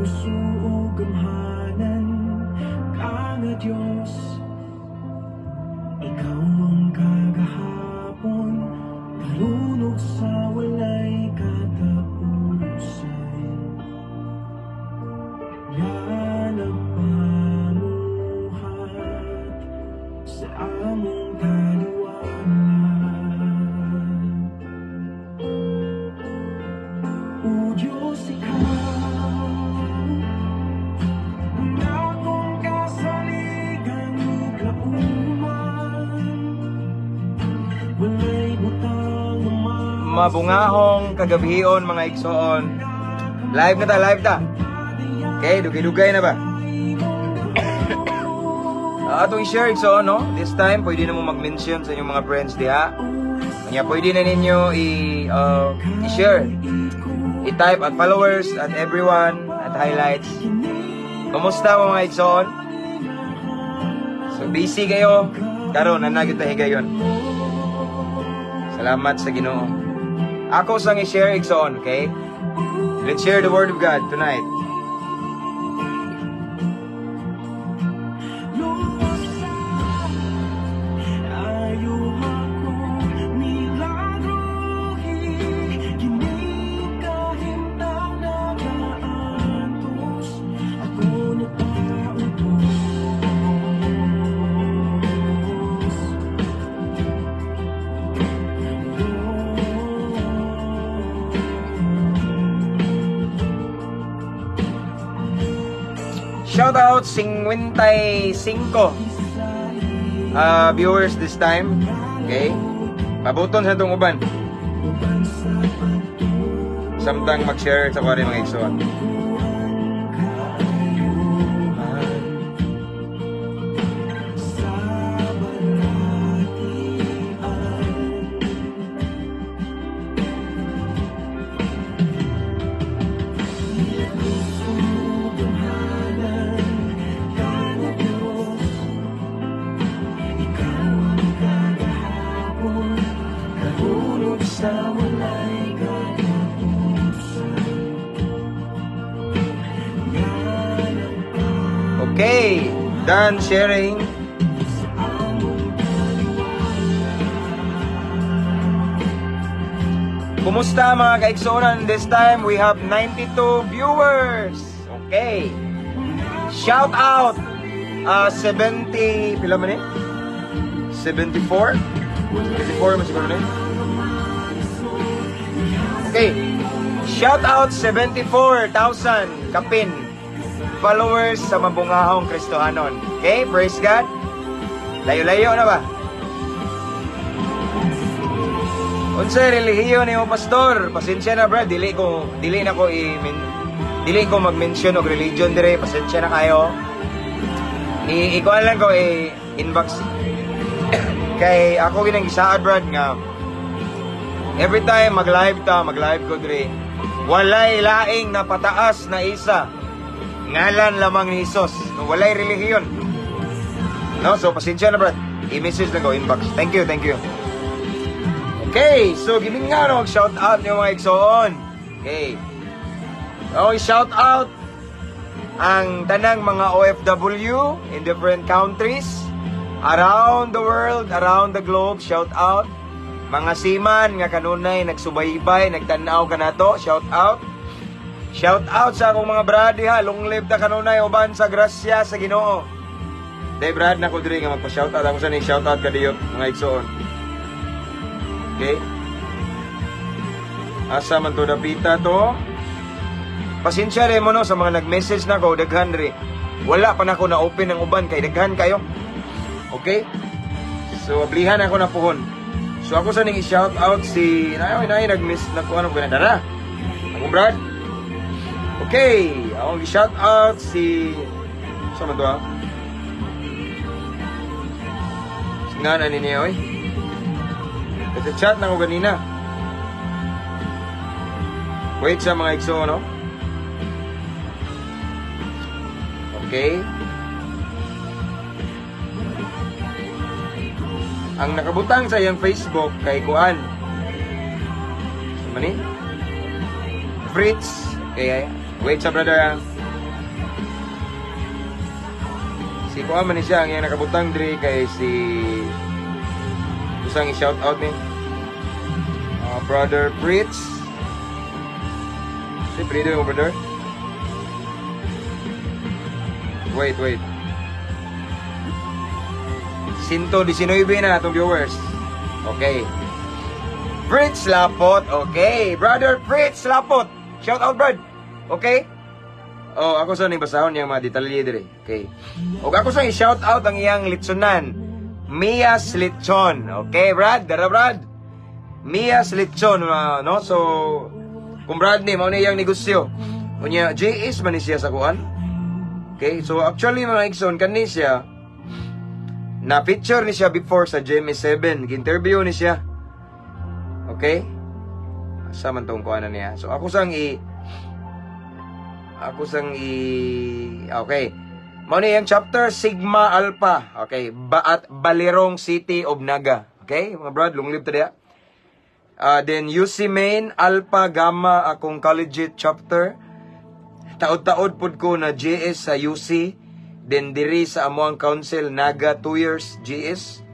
Milagroso ug gamhanan ka nga Dios. Ikaw ang kagahapon, karon ug sa walay katapusan nga nagpamuhat sa among taliwala. O Diyos, ikaw ang akong kasaligan ug lauman. Walay butang Mabungahong kagabhion, mga igsoon. Live na ta, live ta. Okay, dugay-dugay na ba? Atong i-share, igsoon, no? This time, pwede na mo mag-mention sa inyong mga friends diha. Kanya pwede na ninyo i-share. I-type at followers at everyone at highlights. Kumusta mo, mga igsoon? So busy kayo. Karon naa na gyud ta higayon. Salamat sa Ginoo. Ako sang i-share, igsoon, okay? Let's share the word of God tonight. Lusa, ayuha ko milagrohi, kini kahimtang nagaantos, ako nagpautos. Shout out 55 viewers this time. Okay? Pabuton sa itong uban. Samtang mag-share sa kuwari, mga igsoon. Sa balatian. Milagroso gamhanan ka nga Diyos. Ikaw ang kagahapon, karon ug sa walay katapusan nga Okay, done sharing. sa among taliwala. Kumusta, mga kaigsuonan? This time we have 92 viewers. Okay. Shout out 70 pila man eh? 74? 74 man siguro na eh. Okay. Shout out 74,000 kapin followers sa Mabungahong Kristohanon. Okay, praise God. Layo-layo na ba? Unsay relihiyon nimo, pastor? Pasensya na, bro, dili ko mag-mention og religion dire, pasensya na kayo. I ikuan lang ko i inbox kay ako ginang gisaad, brad, nga every time mag-live ta, mag-live ko dire, walay laing napataas na isa. Ngalan lamang ni Jesus. No, walay relihiyon. No, so pasensya na, brad. I-message lang ko inbox. Thank you, thank you. Okay, so gimingaw na shout out niyo, mga igsoon. Okay. Okay, shout out ang tanang mga OFW in different countries around the world, around the globe, shout out. Mga seaman nga kanunay nagsubaybay, nagtan-aw kanato, shout out. Shout out sa akong mga brad diha, long live ta kanunay uban sa grasya sa Ginoo. Day brad na ko diri nga magpa-shout out ako sa ning shout out kadiyot, mga igsoon. Okay? Asa man to dapita to? Pasensya rin mo no sa mga nag-message na ko, daghan rin. Wala pa na ako na-open ng uban kay daghan kayo. Okay? So, ablihan ako na puhon. So, ako sa ning i-shout out si naay naay nag-miss na ko ano ba dara. Akong brad. Okay, akong i-shout out si sa man to ah? Nga na ninyo oy. Kasi chat na ko ganina. Wait sa mga igsoon, no? Okay. Ang nakabutang sa iyang Facebook kay Kuan. Sa mani? Fritz. Okay, wait sa brother ah. Si kuha man ni siya, ang iyang nakabutang diri kay si usang i-shout out ni Brother Fritz. Si Fredo yung brother. Wait, wait. 119 na atong viewers. Okay. Fritz Lapot. Okay. Brother Fritz Lapot. Shout out, Brad. Okay? Oh, ako sa ning basahon niyang mga detalye dire. Okay. Og ako sa i-shout out ang iyang litsonan. Mia's Litson. Okay, Brad? Dara, Brad. Mia's Litson, no? So, kung Brad ni, mao ni iyang negosyo. Unya, JS man ni siya sa kuan. Okay, so actually, mga igsoon, kani siya, na picture ni siya before sa GMA7. Gi-interview ni siya. Okay? Asa man tong kuan na niya? So ako sang i okay. Mao ni ang chapter Sigma Alpha. Okay, Baat Balirong City of Naga. Okay, mga brad, long live to diya. Then UC Main Alpha Gamma akong collegiate chapter. Taod-taod pud ko na GS sa UC. Then diri sa amoang council Naga 2 years GS.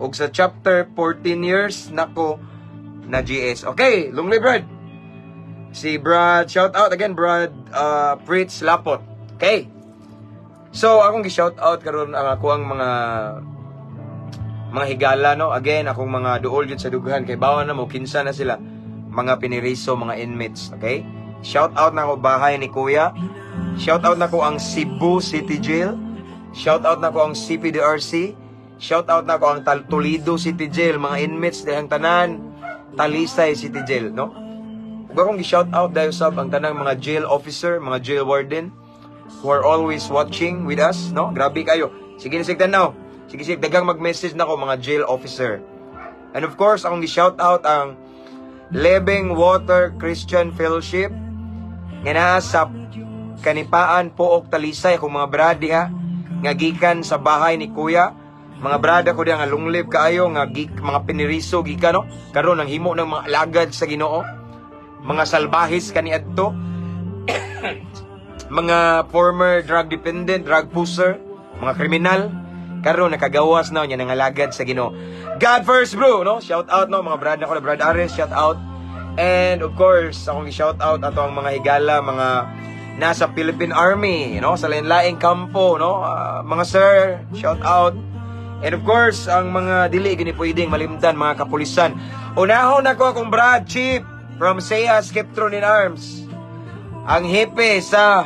Ug sa chapter 14 years nako na GS. Okay, long live, Brad. Si Brad, shout out again, Brad Fritz Lapot. Okay. So akong gi-shout out karon ang ako ang mga higala, no. Again, akong mga duol jud sa dughan kay bawa na mo kinsa na sila, mga piniriso, mga inmates, okay? Shout out na ako bahay ni Kuya. Shout out na ko ang Cebu City Jail. Shout out na ko ang CPDRC. Shout out na ko ang Toledo City Jail, mga inmates dihang tanan, Talisay City Jail, no? Ug akong gi-shout out dayon sab ang tanang mga jail officer, mga jail warden who are always watching with us, no? Grabe kayo. Sige na sig tanaw. Sige sige dagang mag-message nako, mga jail officer. And of course, akong gi-shout out ang Living Water Christian Fellowship nga naa sa Kanipaan, Pook, Talisay, akong mga brad diha nga gikan sa bahay ni Kuya. Mga brada ko diha nga long live kaayo nga mga piniriso gikan, no. Karon ang himo ng mga alagad sa Ginoo. Mga salbahis kaniadto. Mga former drug dependent, drug pusher, mga kriminal, karon nakagawas na niya nangalagad sa Ginoo. God first, bro, no? Shout out, no, mga brad nako, Brad Ares, shout out. And of course, akong i-shout out ato ang mga higala, mga nasa Philippine Army, no, sa lain-laing kampo, no? Ah, mga sir, shout out. And of course, ang mga dili gini pwedeng malimtan, mga kapulisan. Unahon nako akong Brad Chief from SEA Skeptron in Arms. Ang hepe sa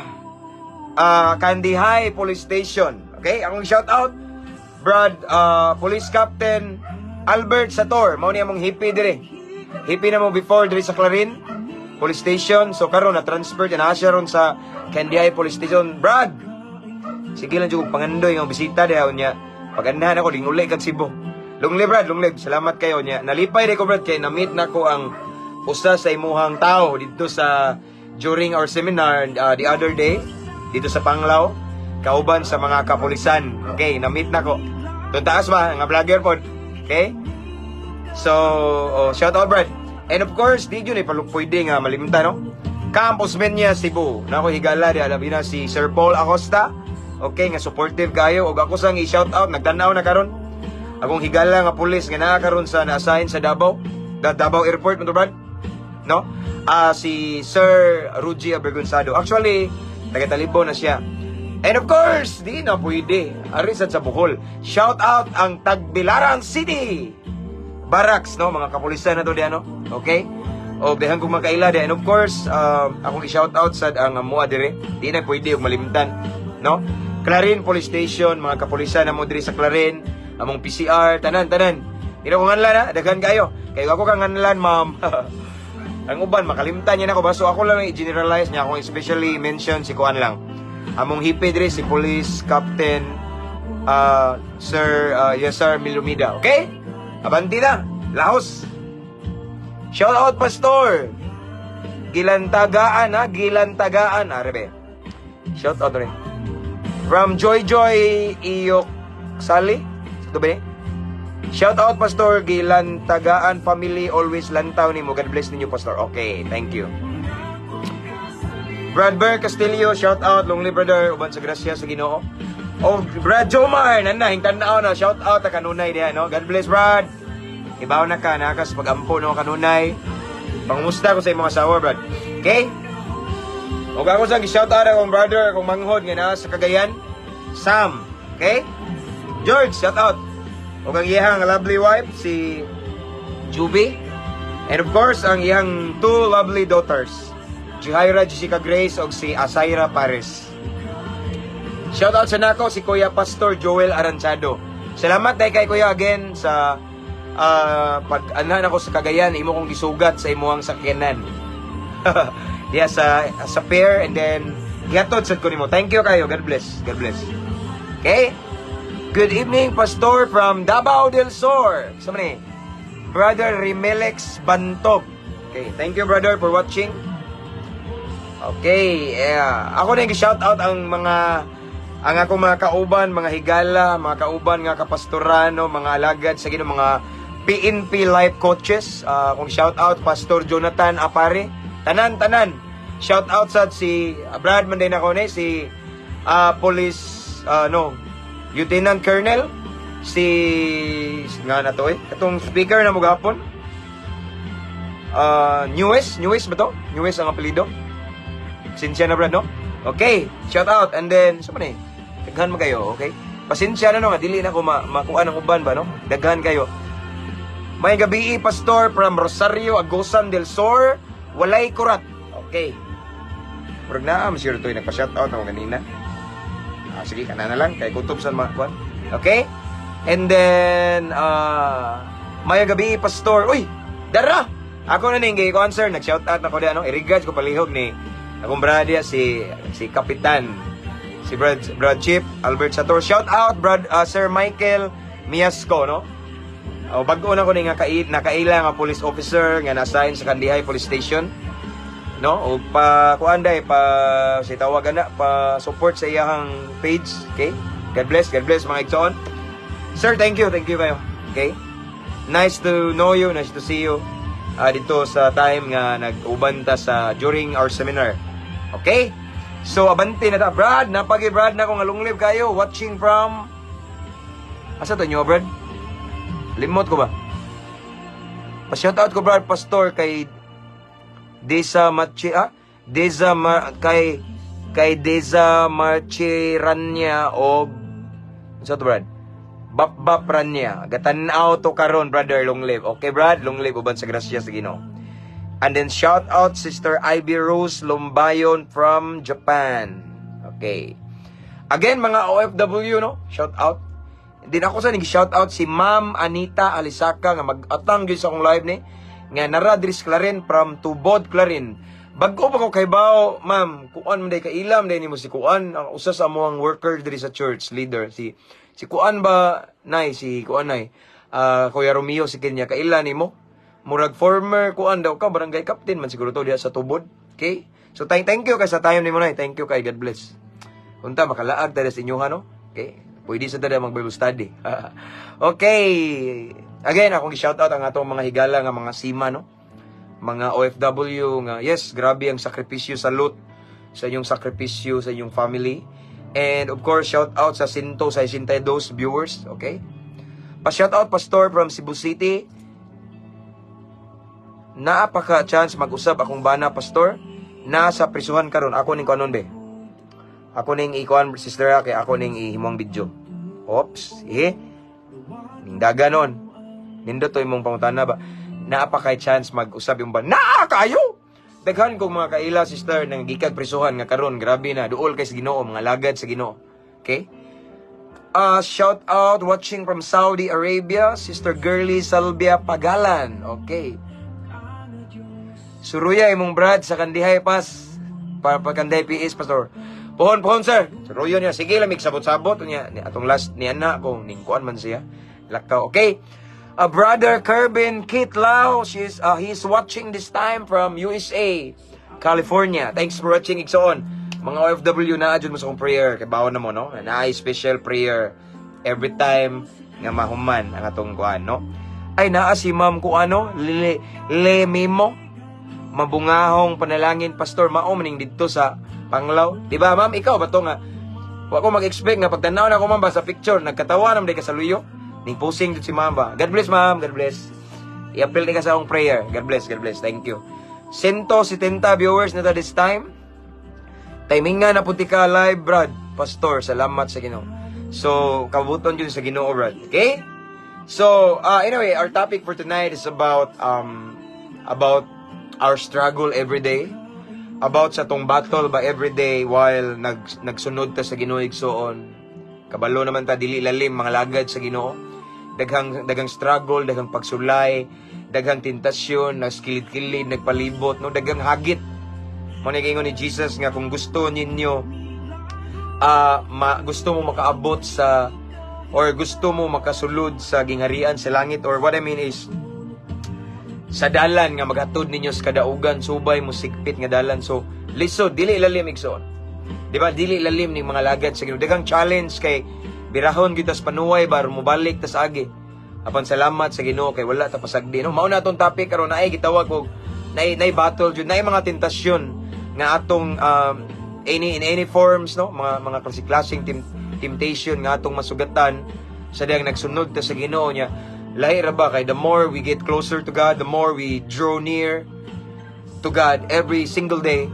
Candijay Police Station. Okay? Akong shout out, Brad Police Captain Albert Sator. Mao niya mong hepe dire. Hepe na mo before dire sa Clarin Police Station. So karon na transfer na siya ron sa Candijay Police Station. Brad, sige lang jud pangandoy nga bisita diha niya. Pag-andahan ako, dinguli kag Cebu. Long live, Brad, long live. Salamat kayo niya. Nalipay ko, Brad, kay na-meet na ko ang usa sa imuhang tao dito sa during our seminar the other day dito sa Panglao kauban sa mga kapulisan. Okay, na-meet na ko. Doon taas ba nga vlogger pod. Okay? So, oh, shout out, Brad. And of course, di yun eh, pwede nga malimtan, no? Camp Osmeña, Cebu. Nako higala di alam na si Sir Paul Acosta. Okay, nga supportive kayo. Og ako sang i-shout out, nagtanaw na karon. Akong higala nga pulis nga naa karon sa na-assign sa Davao. Davao Airport, mo to, Brad? No? Ah, si Sir Ruji Abergonzado. Actually, taga Talibo na siya. And of course, di na pwede. Ari sad sa Bohol. Shout out ang Tagbilaran City. Barracks, no? Mga kapulisan na to di ano. Okay? O dahang kong makaila di. And of course, akong i-shout out sad ang amoa dire. Di na pwede og malimtan, no? Clarin Police Station, mga kapulisan na mo diri sa Clarin, among PCR, tanan tanan. Di na ko nganlan ha, daghan kayo. Kay ako kang nganlan, ma'am. Ang uban makalimtan niya nako ba, so ako lang i-generalize niya, akong especially mention si kuan lang. Among hepe diri si Police Captain Sir yes Sir Milumida. Okay? Abanti na. Lahos. Shout out, Pastor. Gilantagaan ha, Gilantagaan. Arebe. Shout out rin. From Joy Joy Iyok Sali. Ito ba ni? Shout out, Pastor Gilantagaan family, always lantaw nimo. God bless ninyo, Pastor. Okay, thank you. Brad Bear Castillo, shout out, long live, brother, uban sa grasya sa Ginoo. Oh, Brad Jomar, nana, hingtan-aw na, shout out ta kanunay diha, no? God bless, Brad. Ibaw na ka, nakas pag-ampo, no, kanunay. Pangumusta ko sa imong asawa, Brad. Okay? Og ako sa shout out akong brother, akong manghod nga naa sa Cagayan, Sam. Okay? George, shout out. Og ang iyang lovely wife, si Juby. And of course, ang iyang two lovely daughters, Jihaira Jessica Grace og si Asaira Paris. Shout out sa nako si Kuya Pastor Joel Aranchado. Salamat dahil kay Kuya again sa pag anhan ako sa Cagayan, imo kong gisugat sa imuhang sakyanan. Diya sa pair and then gihatod sad ko nimo. Thank you kayo. God bless. God bless. Okay? Good evening, Pastor from Davao del Sur. Sa man ni? Brother Remelex Bantog. Okay, thank you, brother, for watching. Okay, yeah. Ako na yung shout out ang akong mga kauban, mga higala, mga kauban nga kapastorano, mga alagad sa Ginoo, mga PNP life coaches. Kung shout out Pastor Jonathan Apare. Tanan tanan. Shout out sad si Brad man din ako ni si police no, Lieutenant Colonel si nga na to eh katong speaker na mo gapon. Newest, Newest ba to? Newest ang apelyido. Pasensya na, Brad, no? Okay, shout out. And then, so man eh? Daghan mo kayo, okay? Pasensya na, no, nga dili na ko makuha ng uban ba, no? Daghan kayo. May gabi, Pastor from Rosario, Agusan del Sur, Walay Kurat. Okay. Murag naa, sure to, nagpa-shout out ako kanina. Ah, sige, kana na lang, kay kutob sa mga kuan. Okay? And then, may gabi, Pastor. Uy, dara! Ako na ning kuan, sir, nag-shout out na ko di ano, i-regards ko palihog ni akong brother si si Kapitan, si Brad Chip Albert Sator. Shout out Brad Sir Michael Miasco, no? O bag-o na ko ni nga nakaila nga police officer nga na-assign sa Kandihay Police Station. No? O pa kuan day pa si tawag ana pa support sa iyang page, okay? God bless mga igsoon. Sir, thank you kayo. Okay? Nice to know you, nice to see you dito sa time nga nag-uban ta sa during our seminar. Okay? So abante na ta, Brad, napagi Brad na ko nga long live kayo watching from asa to nyo, Brad? Limot ko ba? Pa-shout out ko, Brad Pastor, kay Desa Machi ah Deza Ma, kay Deza Marchiranya og sa to, Brad? Bap Bap Ranya. Gatan-aw to karon, brother, long live. Okay, Brad, long live uban sa grasya sa Ginoo. And then shout out Sister Ivy Rose Lumbayon from Japan. Okay. Again, mga OFW, no? Shout out. Din ako sa nag-shout out si Ma'am Anita Alisaka nga mag-atang gyud sa akong live ni nga nara diri sa Clarin from Tubod, Clarin. Bag-o pa ko kay bao, ma'am, kuan man day kailam day nimo si kuan ang usa sa among worker diri sa church leader si si kuan ba nay si kuan nay Kuya Romeo si kanya kaila nimo. Murag former kuan daw ka, barangay captain man siguro to diha sa Tubod. Okay? So thank you kay sa time nimo, nay. Thank you kay God bless. Unta makalaag tayo sa inyo, no? Okay? Pwede sa tayo mag Bible study. Okay. Again, akong gi-shout out ang atong mga higala nga mga sima, no? Mga OFW nga, yes, grabe ang sakripisyo, salute sa inyong sakripisyo sa inyong family. And of course, shout out sa Sinto sa 62 viewers, okay? Pa-shout out, Pastor, from Cebu City. Naa pa ka chance mag-usab akong bana, Pastor. Nasa prisuhan karon ako ning kuanon be. Ako ning ikuan, sister, kay ako ning ihimong video. Oops, eh. Ning daga nun. Nindot to imong pangutana ba? Naa pa kay chance mag-usab yung ba? Naa kayo! Daghan kong mga kaila, sister, nang gikag prisuhan nga karon grabe na duol kay sa Ginoo, mga lagad sa Ginoo. Okay? Shout out watching from Saudi Arabia, Sister Girly Salvia Pagalan. Okay. Suruya imong brad sa Kandihay pas. Para pa Kandihay PS, Pastor. Pohon, pohon, sir. Suruyo niya. Sige lamig sabot-sabot niya. Ni atong last ni ana kung ningkuan man siya. Lakaw. Okay. Brother Kervin Kit Lau, she's he's watching this time from USA, California. Thanks for watching, Igsoon. Mga OFW na adyon mo sa akong prayer kay bawon na mo, no. Naay special prayer every time nga mahuman ang atong kuan, no. Ay naa si Ma'am ko ano, Le, Le Mimo. Mabungahong panalangin, Pastor, mao maning didto sa Panglao. Di ba, ma'am, ikaw ba to nga Wa ko mag-expect nga pagtanaw na ako, ma'am, ba sa picture, nagkatawa naman ka sa luyo. Ning posing jud si ma'am ba. God bless, ma'am, God bless. I-appeal ni ka sa akong prayer. God bless, God bless. Thank you. 170 viewers na ta this time. Timing nga na puti ka live, brad. Pastor, salamat sa Ginoo. So, kabuton yun sa Ginoo, brad. Okay? So, anyway, our topic for tonight is about our struggle every day. About sa tong battle ba every day while nagsunod ta sa Ginoo, igsoon. Kabalo naman ta dili lalim mga lagad sa Ginoo. Daghang daghang struggle, daghang pagsulay, daghang tentasyon, nagskilid-kilid, nagpalibot, no, daghang hagit. Mo ni ni Jesus nga kung gusto ninyo gusto mo makaabot sa or gusto mo makasulod sa gingharian sa langit, or what I mean is sa dalan nga maghatod ninyo sa kadaugan, subay mo sikpit nga dalan. So lisod, dili lalim, igsoon, di ba? Dili lalim ning mga lagad sa Ginoo. Daghang challenge kay birahon gyud tas panuway bar mobalik tas agi. Apan salamat sa Ginoo kay wala ta pasagdi, no? Mao na atong topic karon. Naay gitawag og naay battle jud, naay mga tentasyon nga atong any in any forms, no, mga klase-klaseng temptation nga atong masugatan sa diyang nagsunod ta sa Ginoo niya. Lahi ra ba kay the more we get closer to God, the more we draw near to God every single day,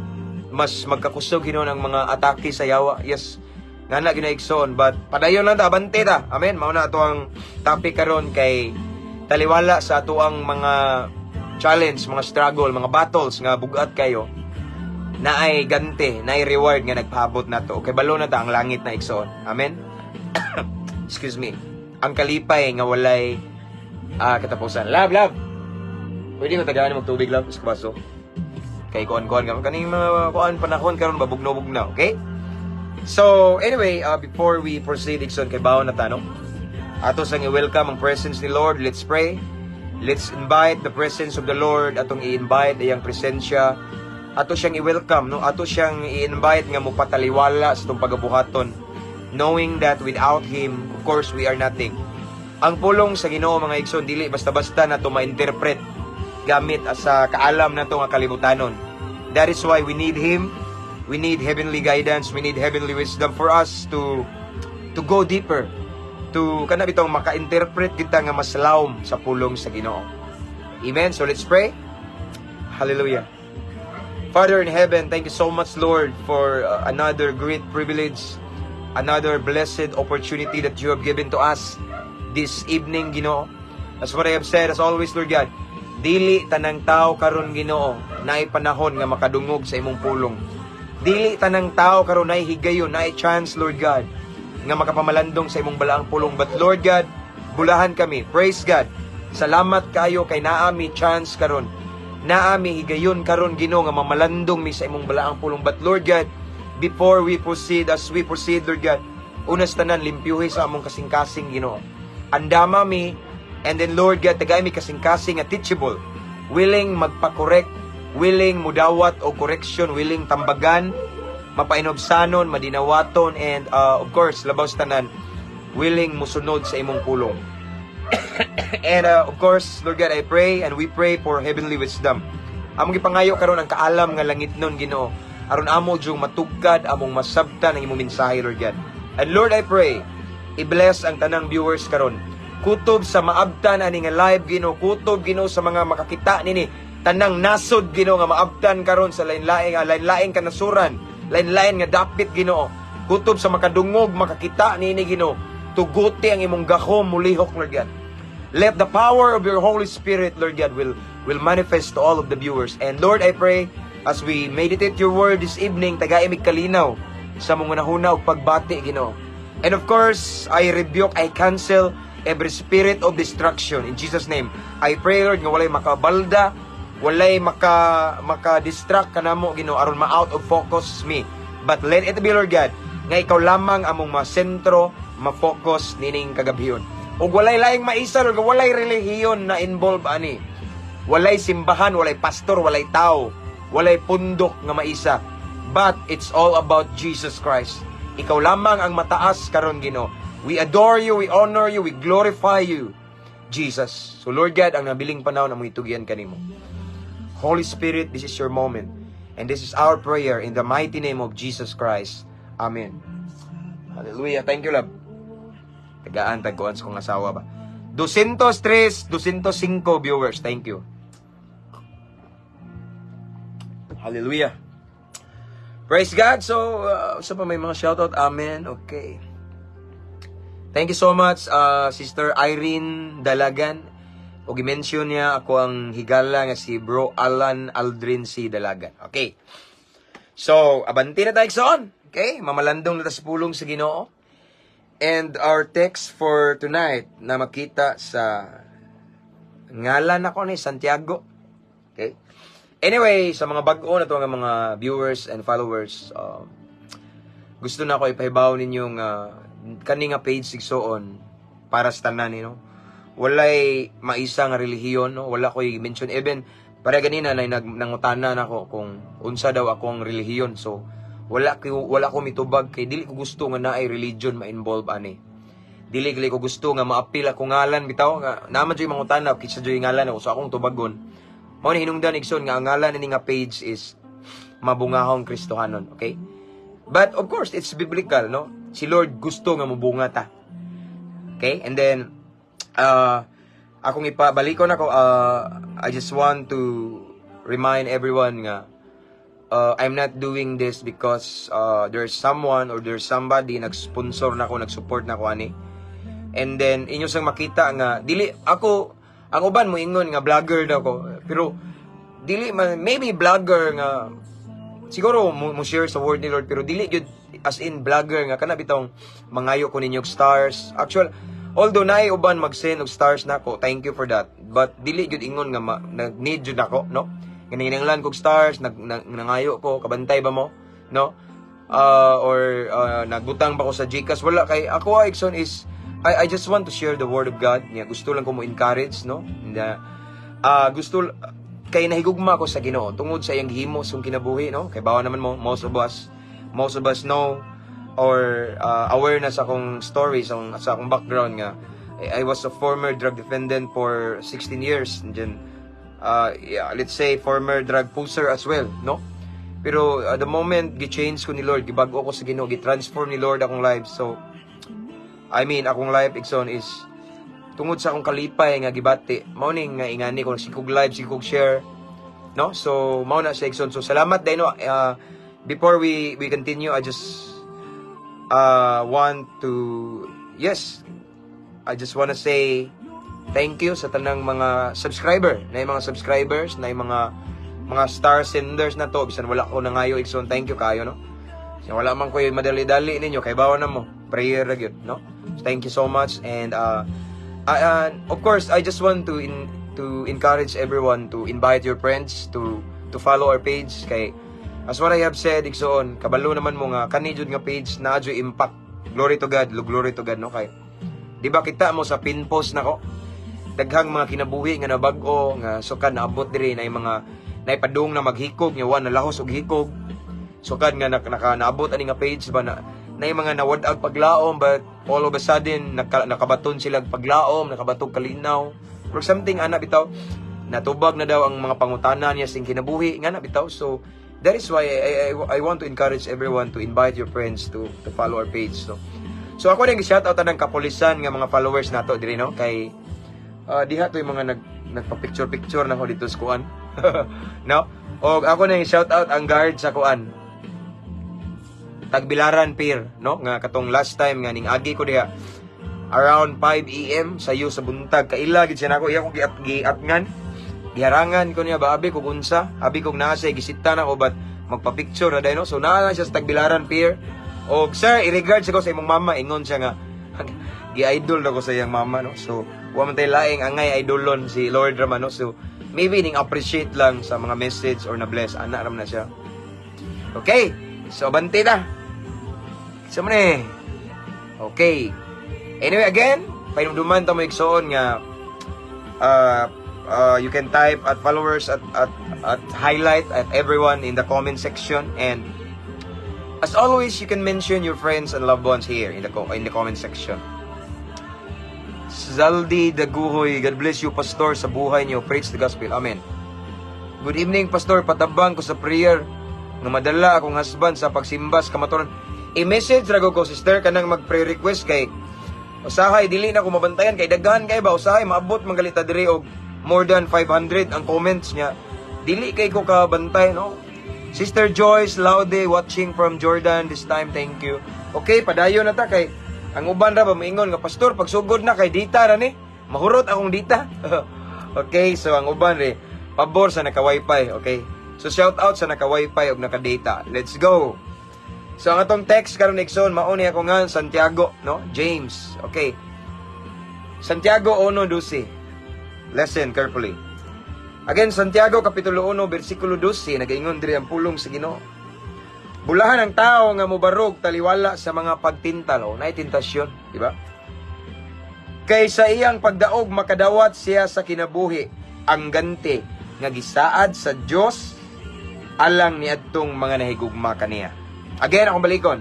mas magkakusog hinuon ang mga atake sa yawa. Yes, nga na ginaigsoon, but padayon lang ta, abante ta. Amen. Mao na ato ang topic karon kay taliwala sa ato ang mga challenge, mga struggle, mga battles nga bugat kayo, naay gante, naay reward nga nagpaabot nato. Okay, balo na ta ang langit na, igsoon. Amen. Excuse me. Ang kalipay nga walay katapusan. Love, love. Pwede ko tagaan mo tubig, love, sa baso. Kay kuan-kuan ka kaning mga kuan panahon karon ba, bugno-bugna, okay? So, anyway, before we proceed, igsoon, kay bawo na ta, no? Ato sang i-welcome ang presence ni Lord. Let's pray. Let's invite the presence of the Lord. Atong i-invite iyang presensya. Ato siyang i-welcome, no? Ato siyang i-invite nga mopataliwala sa itong pagabuhaton. Knowing that without Him, of course, we are nothing. Ang pulong sa Ginoo, mga igsoon, dili basta-basta nato ma-interpret gamit sa kaalam nato nga kalibutanon. That is why we need Him. We need heavenly guidance, we need heavenly wisdom for us to go deeper, to kana bitong maka-interpret kita nga mas lawom sa pulong sa Ginoo. Amen. So let's pray. Hallelujah. Father in heaven, thank you so much, Lord, for another great privilege, another blessed opportunity that you have given to us this evening, Ginoo. As what I have said, as always, Lord God, dili tanang tao karon, Ginoo, naay panahon nga makadungog sa imong pulong. Dili tanang tao karon naay higayon, naay chance, Lord God, nga makapamalandong sa imong balaang pulong. But Lord God, bulahan kami. Praise God. Salamat kayo kay naa mi chance karon. Naa mi higayon karon, Ginoo, nga mamalandong mi sa imong balaang pulong. But Lord God, before we proceed, as we proceed, Lord God, unas tanan limpyuhi sa among kasing-kasing, Ginoo. Andama mi, and then Lord God, tagay mi kasing-kasing nga teachable, willing magpa-correct, willing mudawat o correction, willing tambagan, mapainobsanon, madinawaton, and of course, labaw sa tanan, willing musunod sa imong pulong. And of course, Lord God, I pray and we pray for heavenly wisdom. Among gipangayo karon ang kaalam nga langit nun, Ginoo. Aron amo jung matugkad, among masabtan ang imong mensahe, Lord God. And Lord, I pray, i-bless ang tanang viewers karon. Kutob sa maabtan ani nga live, Ginoo, kutob, Ginoo, sa mga makakita nini, tanang nasod, Ginoo, nga maabtan karon sa lain-laing kanasuran, lain-lain nga dapit, Ginoo. Kutob sa makadungog, makakita nini, Ginoo. Tuguti ang imong gahom mulihok, Lord God. Let the power of your Holy Spirit, Lord God, will manifest to all of the viewers. And Lord, I pray, as we meditate your word this evening, tagai mig kalinaw sa mga hunahuna ug pagbati, Ginoo. And of course, I rebuke, I cancel every spirit of destruction in Jesus' name. I pray, Lord, nga walay makabalda, walay maka-distract kanamo, Ginoo, aron ma-out of focus me. But let it be, Lord God, nga ikaw lamang among masentro, ma-focus nining kagabhion. Ug walay laing maisa, Lord, walay relihiyon na involve ani. Walay simbahan, walay pastor, walay tao, walay pundok nga maisa. But it's all about Jesus Christ. Ikaw lamang ang mataas karon, Ginoo. We adore you, we honor you, we glorify you, Jesus. So Lord God, ang nabiling panahon among itugyan kanimo. Holy Spirit, this is your moment. And this is our prayer in the mighty name of Jesus Christ. Amen. Hallelujah. Thank you, love. Tagaan tagkuan sa kong asawa ba. 203, 205 viewers. Thank you. Hallelujah. Praise God. So, sa pa may mga shoutout. Amen. Okay. Thank you so much, Sister Irene Dalagan. O gi-mention niya ako ang higala nga si Bro Alan Aldrin C. Dalagan. Okay. So, abanti na tayo, igsoon. Okay? Mamalandong na ta sa pulong sa Ginoo. And our text for tonight na makita sa ngalan ako ni Santiago. Okay? Anyway, sa mga bag-o na to nga mga viewers and followers, gusto na ako ipahibaw ninyo nga kani nga page, igsoon, para sa tanan ni, no? Walay maisa nga relihiyon, no? Wala ko'y mention even para ganina na nangutana nako kung unsa daw akong relihiyon. So wala ko mitubag kay dili ko gusto nga naay religion ma-involve ani. Dili gali ko gusto nga maapil ako ngalan bitaw nga naman jud mangutana kinsa jud ngalan ako, so akong tubagon. Mao ni hinungdan, igsoon, nga ang ngalan ni nga page is Mabungahong Kristohanon, okay? But of course, it's biblical, no? Si Lord gusto nga mubunga ta. Okay? And then akong ipabalikon ako, I just want to remind everyone nga I'm not doing this because there's someone or there's somebody nag-sponsor na ako, nag-support na ako ani. And then inyo sang makita nga dili ako, ang uban mo ingon nga vlogger daw ko, pero dili man. Maybe vlogger nga siguro mo share sa word ni Lord, pero dili gyud as in vlogger nga kana bitong mangayo ko ninyo og stars. Actual, although naay uban mag-send og stars nako, thank you for that, but dili gyud ingon nga nag-need jud ako, no, nga nanginahanglan kog stars, nangayo ko, kabantay ba mo, no, or nagbutang ba ko sa GCash? Wala, kay ako, igsoon, is I just want to share the word of God niya. Gusto lang ko mo encourage, no, na gusto kay nahigugma ko sa Ginoo tungod sa iyang gihimo sa kinabuhi, no? Kay bawa naman mo, most of us know or aware na sa akong story, sa akong background nga I was a former drug defendant for 16 years and then yeah, let's say former drug pusher as well, no? Pero the moment gi-change ko ni Lord, gibag-o ko sa Ginoo, gi-transform ni Lord akong life. So I mean, akong life, igsoon, is tungod sa akong kalipay nga gibati, mao ni nga ingani ko sikog live, sikog share, no? So mao na siya, igsoon. So salamat din, no? Before we continue, I just want to yes, I just wanna say thank you sa tanang mga subscriber, na yung mga subscribers, na yung mga star senders na to, bisan wala ko nangayo, igsoon, thank you kayo, no? So, wala man ko yung madali-dali ninyo, kay bawa na mo, prayer ra gyud, no? So, thank you so much and of course, I just want to encourage everyone to invite your friends to follow our page kay as what I have said, igsoon, kabalo naman mo nga kani jud nga page na jud impact. Glory to God, glory to God, no? Kay di ba kita mo sa pin post nako, daghang mga kinabuhi nga nabag-o nga sukad naabot diri na yung mga naipadung na maghikog nga wa nalahos og hikog sukad nga naka naabot ani nga page ba, na yung mga nawad-ag paglaom, but all of a sudden nakabaton sila og paglaom, nakabatog kalinaw or something ana bitaw, natubag na daw ang mga pangutana niya sing kinabuhi nga na bitaw. So that is why I want to encourage everyone to invite your friends to follow our page. So ako din shout out tanang kapulisan nga mga followers nato diri, no, kay diha to yung mga nagpa-picture-picture na ko dito sa kuan, no? Og ako na yung shout out ang guard sa kuan, Tagbilaran Pier, no? Nga katong last time nga ning agi ko diha around 5 AM sayo sa buntag, kaila gid siya nako, iya ko giatngan, giharangan ko niya ba, abi kog unsa, abi kog naa siya gisita na ko, but magpa-picture na no. So naa lang siya sa Tagbilaran Pier. Og sir, i-regards ko sa imong mama, ingon siya nga gi-idol na ko sa iyang mama, no? So wa man tay laing angay idolon, si Lord raman, no? So maybe ning appreciate lang sa mga message or na bless ana ram na siya. Okay, so abante ta sa man eh. Okay, anyway, again, pahinumduman ta mo, igsoon, nga you can type at followers at highlight at everyone in the comment section, and as always, you can mention your friends and loved ones here in the comment section. Zaldi Daguhoy, God bless you, Pastor, sa buhay niyo. Preach the gospel. Amen. Good evening, Pastor. Patabang ko sa prayer nga madala akong husband sa pagsimba sa kamatuoran. I-message ra ko, sister, kanang mag-pre-request kay usahay dili na ko mabantayan kay daghan kay ba, usahay maabot man galita diri og more than 500 ang comments niya. Dili kay ko kabantay, no? Sister Joyce Laude, watching from Jordan this time, thank you. Okay, padayon na ta kay ang uban ra ba moingon nga, "Pastor, pagsugod na kay dita ra ni. Mahurot akong dita." Okay, so ang uban re pabor sa naka-wifi, okay? So shout out sa naka-wifi ug naka-data. Let's go. So ang atong text karon, igsoon, mao ni ako nga Santiago, no? James. Okay. Santiago 1:12. Listen carefully. Again, Santiago Kapitulo 1, versikulo 12, nagaingon diri ang pulong sa Ginoo. Bulahan ang tao nga mobarog taliwala sa mga pagtintal o naay tentasyon, di ba? Kay sa iyang pagdaog makadawat siya sa kinabuhi, ang ganti nga gisaad sa Dios alang niadtong mga nahigugma kaniya. Again, akong balikon.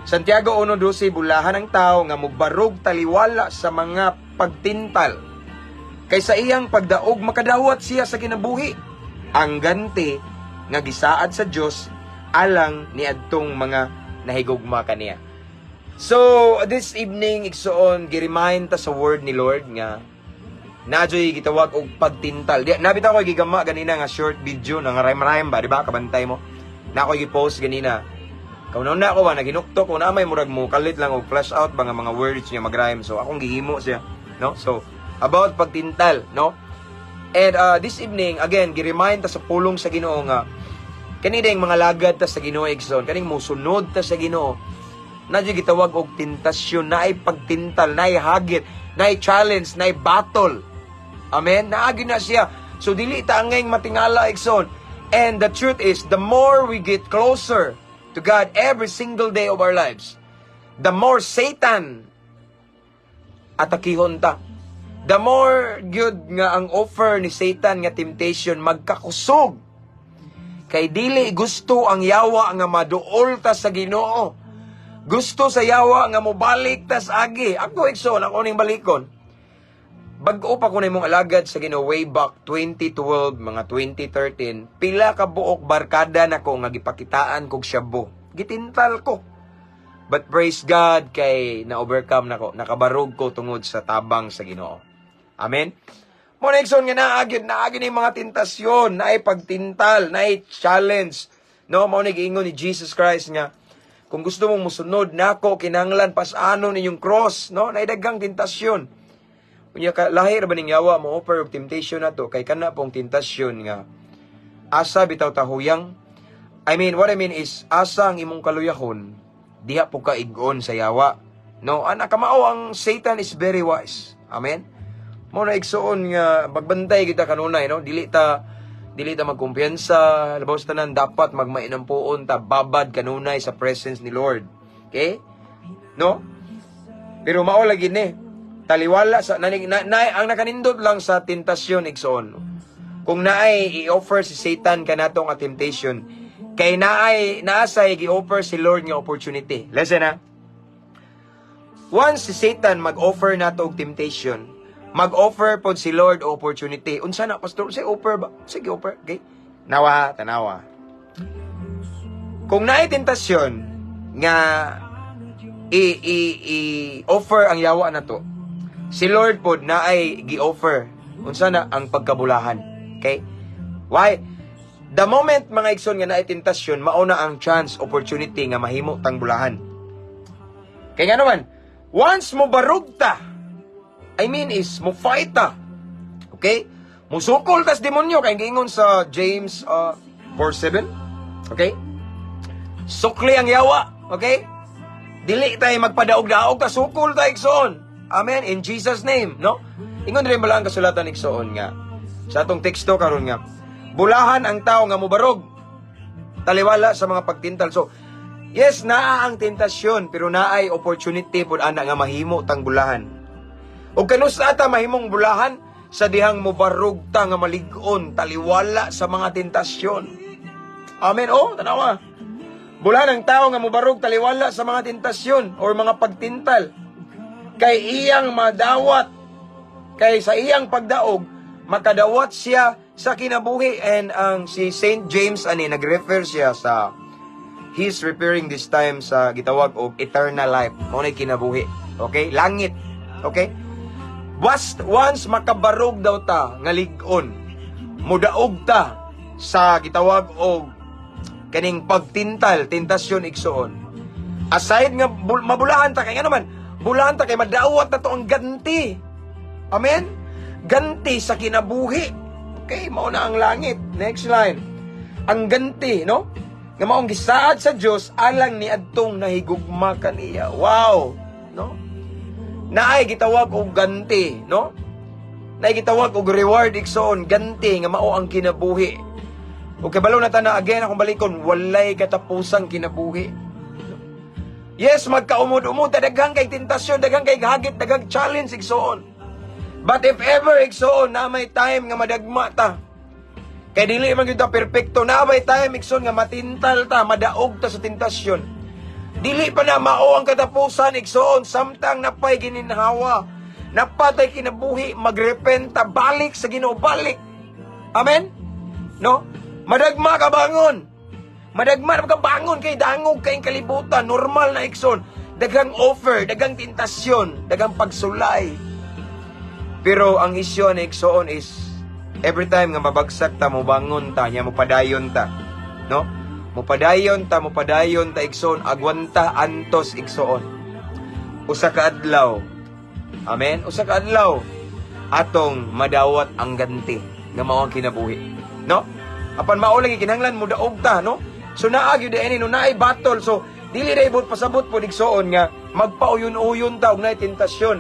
Santiago 1:12, bulahan ang tao nga mobarog taliwala sa mga pagtintal. Kay sa iyang pagdaog makadawat siya sa kinabuhi, ang ganti nga gisaad sa Dios alang niadtong mga nahigugma kaniya. So, this evening, igsoon, gi-remind ta sa word ni Lord nga naadyo'y gitawag og pagtintal. Di, nabita ko gigama ganina nga short video nga rhyme-rhyme ba, di ba? Kabantay mo. Na ako gi-post ganina. Kauna ko ba, naginukto ko na may murag mo kalit lang og flash out ba nga mga words niya mag-rhyme. So, akong gihimo siya, no? So, about pagtintal, no? And this evening, again, gi-remind ta sa pulong sa Ginoo nga kani ding mga lagad ta sa Ginoo, igsoon, kaning mosunod ta sa Ginoo. Na gitawag og tentasyon, naay pagtintal, naay hagit, naay challenge, naay battle. Amen? Naagi na siya. So dili ta angay matingala, igsoon. And the truth is, the more we get closer to God every single day of our lives, the more Satan atakihon ta. The more good nga ang offer ni Satan nga temptation magkakusog. Kay dili gusto ang yawa nga maduol ta sa Ginoo. Gusto sa yawa nga mobalik ta sa agi. Ako, igsoon, ako ning balikon. Bag-o pa ko na imong alagad sa Ginoo way back 2012, mga 2013, pila ka buok barkada nako nga gipakitaan kog shabu. Gitintal ko. But praise God kay na-overcome nako, nakabarog ko tungod sa tabang sa Ginoo. Amen. Mo na, igsoon, nga naagid, naagid ni mga tentasyon, naay pagtintal, naay challenge. No, mao ni giingon ni Jesus Christ nga kung gusto mong musunod nako, kinahanglan pas-anon ninyong cross, no? Naay daghang tentasyon. Unya ka lahi ra ba ning yawa mo offer og temptation nato kay kana pong tentasyon nga asa bitaw tahuyang. I mean, what I mean is, asa ang imong kaluyahon, diha po ka igon sa yawa. No, ana kamao ang Satan is very wise. Amen. Mo na, igsoon, nga magbantay kita kanunay, no? Dili ta magkumpiyansa, labaw sa tanan dapat magmainampuon ta, babad kanunay sa presence ni Lord. Okay? No? Pero mao lagi ni taliwala sa nanig, na, na, ang nakanindot lang sa tentasyon, igsoon. Kung naay i-offer si Satan kanato nga temptation, kay naay naasay gi-offer si Lord nga opportunity. Listen ha. Once si Satan mag-offer nato og temptation, mag-offer pod si Lord og opportunity. Unsa na, pastor? Say offer ba? Sige, offer. Okay? Nawa, tanawa. Kung naay tentasyon nga i i i offer ang yawa na to, si Lord pod naay gi-offer. Unsa na? Ang pagkabulahan. Okay? Why? The moment, mga igsoon, nga naay tentasyon, mao na ang chance, opportunity nga mahimo tang bulahan. Kay nga naman, once mo barug ta, I mean is, mo fight ta. Okay? Musukol tas demonyo, kay giingon sa James 4:7. Okay? Sukli ang yawa. Okay? Dili tayo magpadaog-daog ta, sukol ta, igsoon. Amen. In Jesus' name, no? Ingon rin bala ang kasulatan, igsoon, nga sa atong teksto karon nga bulahan ang tao nga mobarog taliwala sa mga pagtintal. So, yes, naa ang tentasyon pero naay opportunity pud ana nga mahimo tang bulahan. O kanus ata mahimong bulahan? Sa dihang mobarog ta nga malig-on taliwala sa mga tentasyon. Amen. Oh, tanawa. Bulahan ang tao nga mobarog taliwala sa mga tentasyon or mga pagtintal. Kay iyang madawat, kay sa iyang pagdaog, makadawat siya sa kinabuhi. And ang si Saint James ani nagrefer siya sa He's referring this time sa gitawag og eternal life. Mao na kinabuhi. Okay? Langit. Okay? Bast once makabarog daw ta nga lig-on, mudaog ta sa gitawag og kaning pagtintal, tentasyon, igsuon. Aside nga mabulahan ta kay nga naman, bulahan ta kay madawat na to ang ganti. Amen? Ganti sa kinabuhi. Okay, mao na ang langit. Next line. Ang ganti, no? Nga maong gisaad sa Dios alang ni adtong nahigugma kaniya. Wow, no? Naay gitawag og ganti, no? Naay gitawag og reward, igsoon, ganti nga mao ang kinabuhi. Ug kabalo na ta na, again akong balikon, walay katapusang kinabuhi. Yes, magkaumod-umod, daghang kay tentasyon, daghang kay hagit, daghang challenge, igsoon. But if ever, igsoon, na may time nga madagma ta. Kay dili man gyud ta perpekto, na may time, igsoon, nga matintal ta, madaog ta sa tentasyon. Dili pa na mao ang katapusan, igsoon, samtang napay gininhawa, napatay kinabuhi, magrepenta, balik sa Ginoo, balik. Amen? No? Madagma ka bangon. Madagma na ka bangon kay dangog kay kalibutan, normal na, igsoon. Daghang offer, daghang tentasyon, daghang pagsulay. Pero ang isyu ni, igsoon, is every time nga mabagsak ta, mobangon ta, nya mopadayon ta. No? Mopadayon ta, igsoon, agwanta antos, igsoon. Usa ka adlaw. Amen? Usa ka adlaw atong madawat ang ganti nga mao ang kinabuhi. No? Apan mao lagi kinahanglan mo daog ta, no? So naa gyud ini, no, naay battle. So dili ra ibot pasabot po, igsoon, nga magpauyon-uyon ta og naay tentasyon.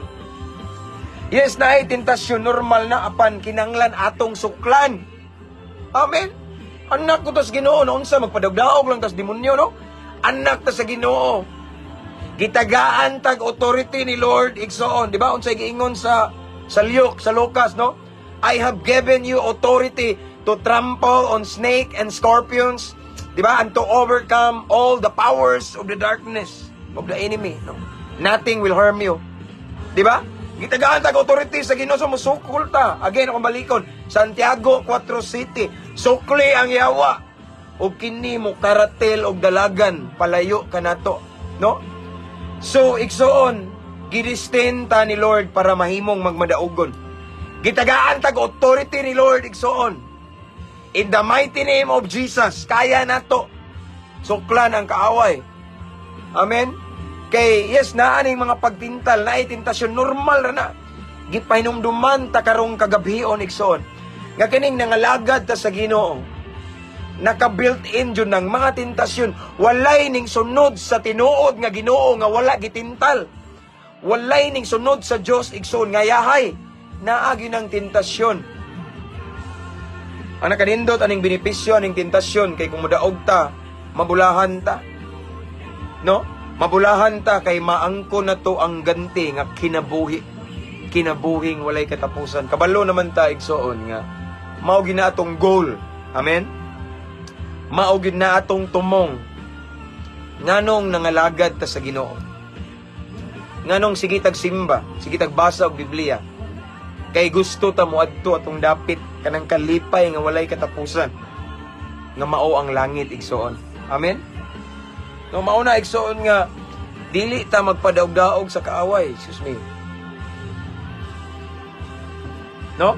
Yes, naay tentasyon, normal na, apan kinahanglan atong suklan. Amen. Anak ko tas Ginoo, no, unsa magpadagdaog lang tas demonyo, no? Anak ta sa Ginoo. Gitagaan tag authority ni Lord, igsoon, di ba? Unsay giingon sa Luke, sa Lucas, no? "I have given you authority to trample on snake and scorpions," di ba? "And to overcome all the powers of the darkness, of the enemy," no? Nothing will harm you. Di ba? Gitagaan tag authority sa Ginoo, so musukol ta. Again, akong balikon. Santiago 4 City. Sukli ang yawa. Og kini mo karatel og dalagan palayo kanato, no? So igsoon, gidestin ta ni Lord para mahimong magmadaugon. Gitagaan tag authority ni Lord, igsoon. In the mighty name of Jesus, kaya nato suklan ang kaaway. Amen. Kay yes, naa ning mga pagtintal, naay tentasyon, normal ra na. Gipahinumduman ta karong kagabhion, igsoon, nga kining nangalagad ta sa Ginoo, naka built-in jud ng mga tentasyon. Walay ning sunod sa tinuod nga Ginoo nga wala gitintal. Walay ning sunod sa Dios, igsoon, nga yahay. Naa gyud ng tentasyon. Ang nakanindot aning benepisyo aning tentasyon kay kung modaog ta, mabulahan ta. No? Mabulahan ta kay maangko na to ang ganti nga kinabuhi. Kinabuhing walay katapusan. Kabalo naman ta, igsoon, nga mao gyud na atong goal. Amen? Mao gyud na atong tumong. Nganong nangalagad ta sa Ginoo? Nganong sige tag simba, sige tag basa og Biblia? Kay gusto ta moadto atong dapit kanang kalipay nga walay katapusan nga mao ang langit, igsoon. Amen? No, mao na, igsoon, nga dili ta magpadaog-daog sa kaaway. Excuse me. No?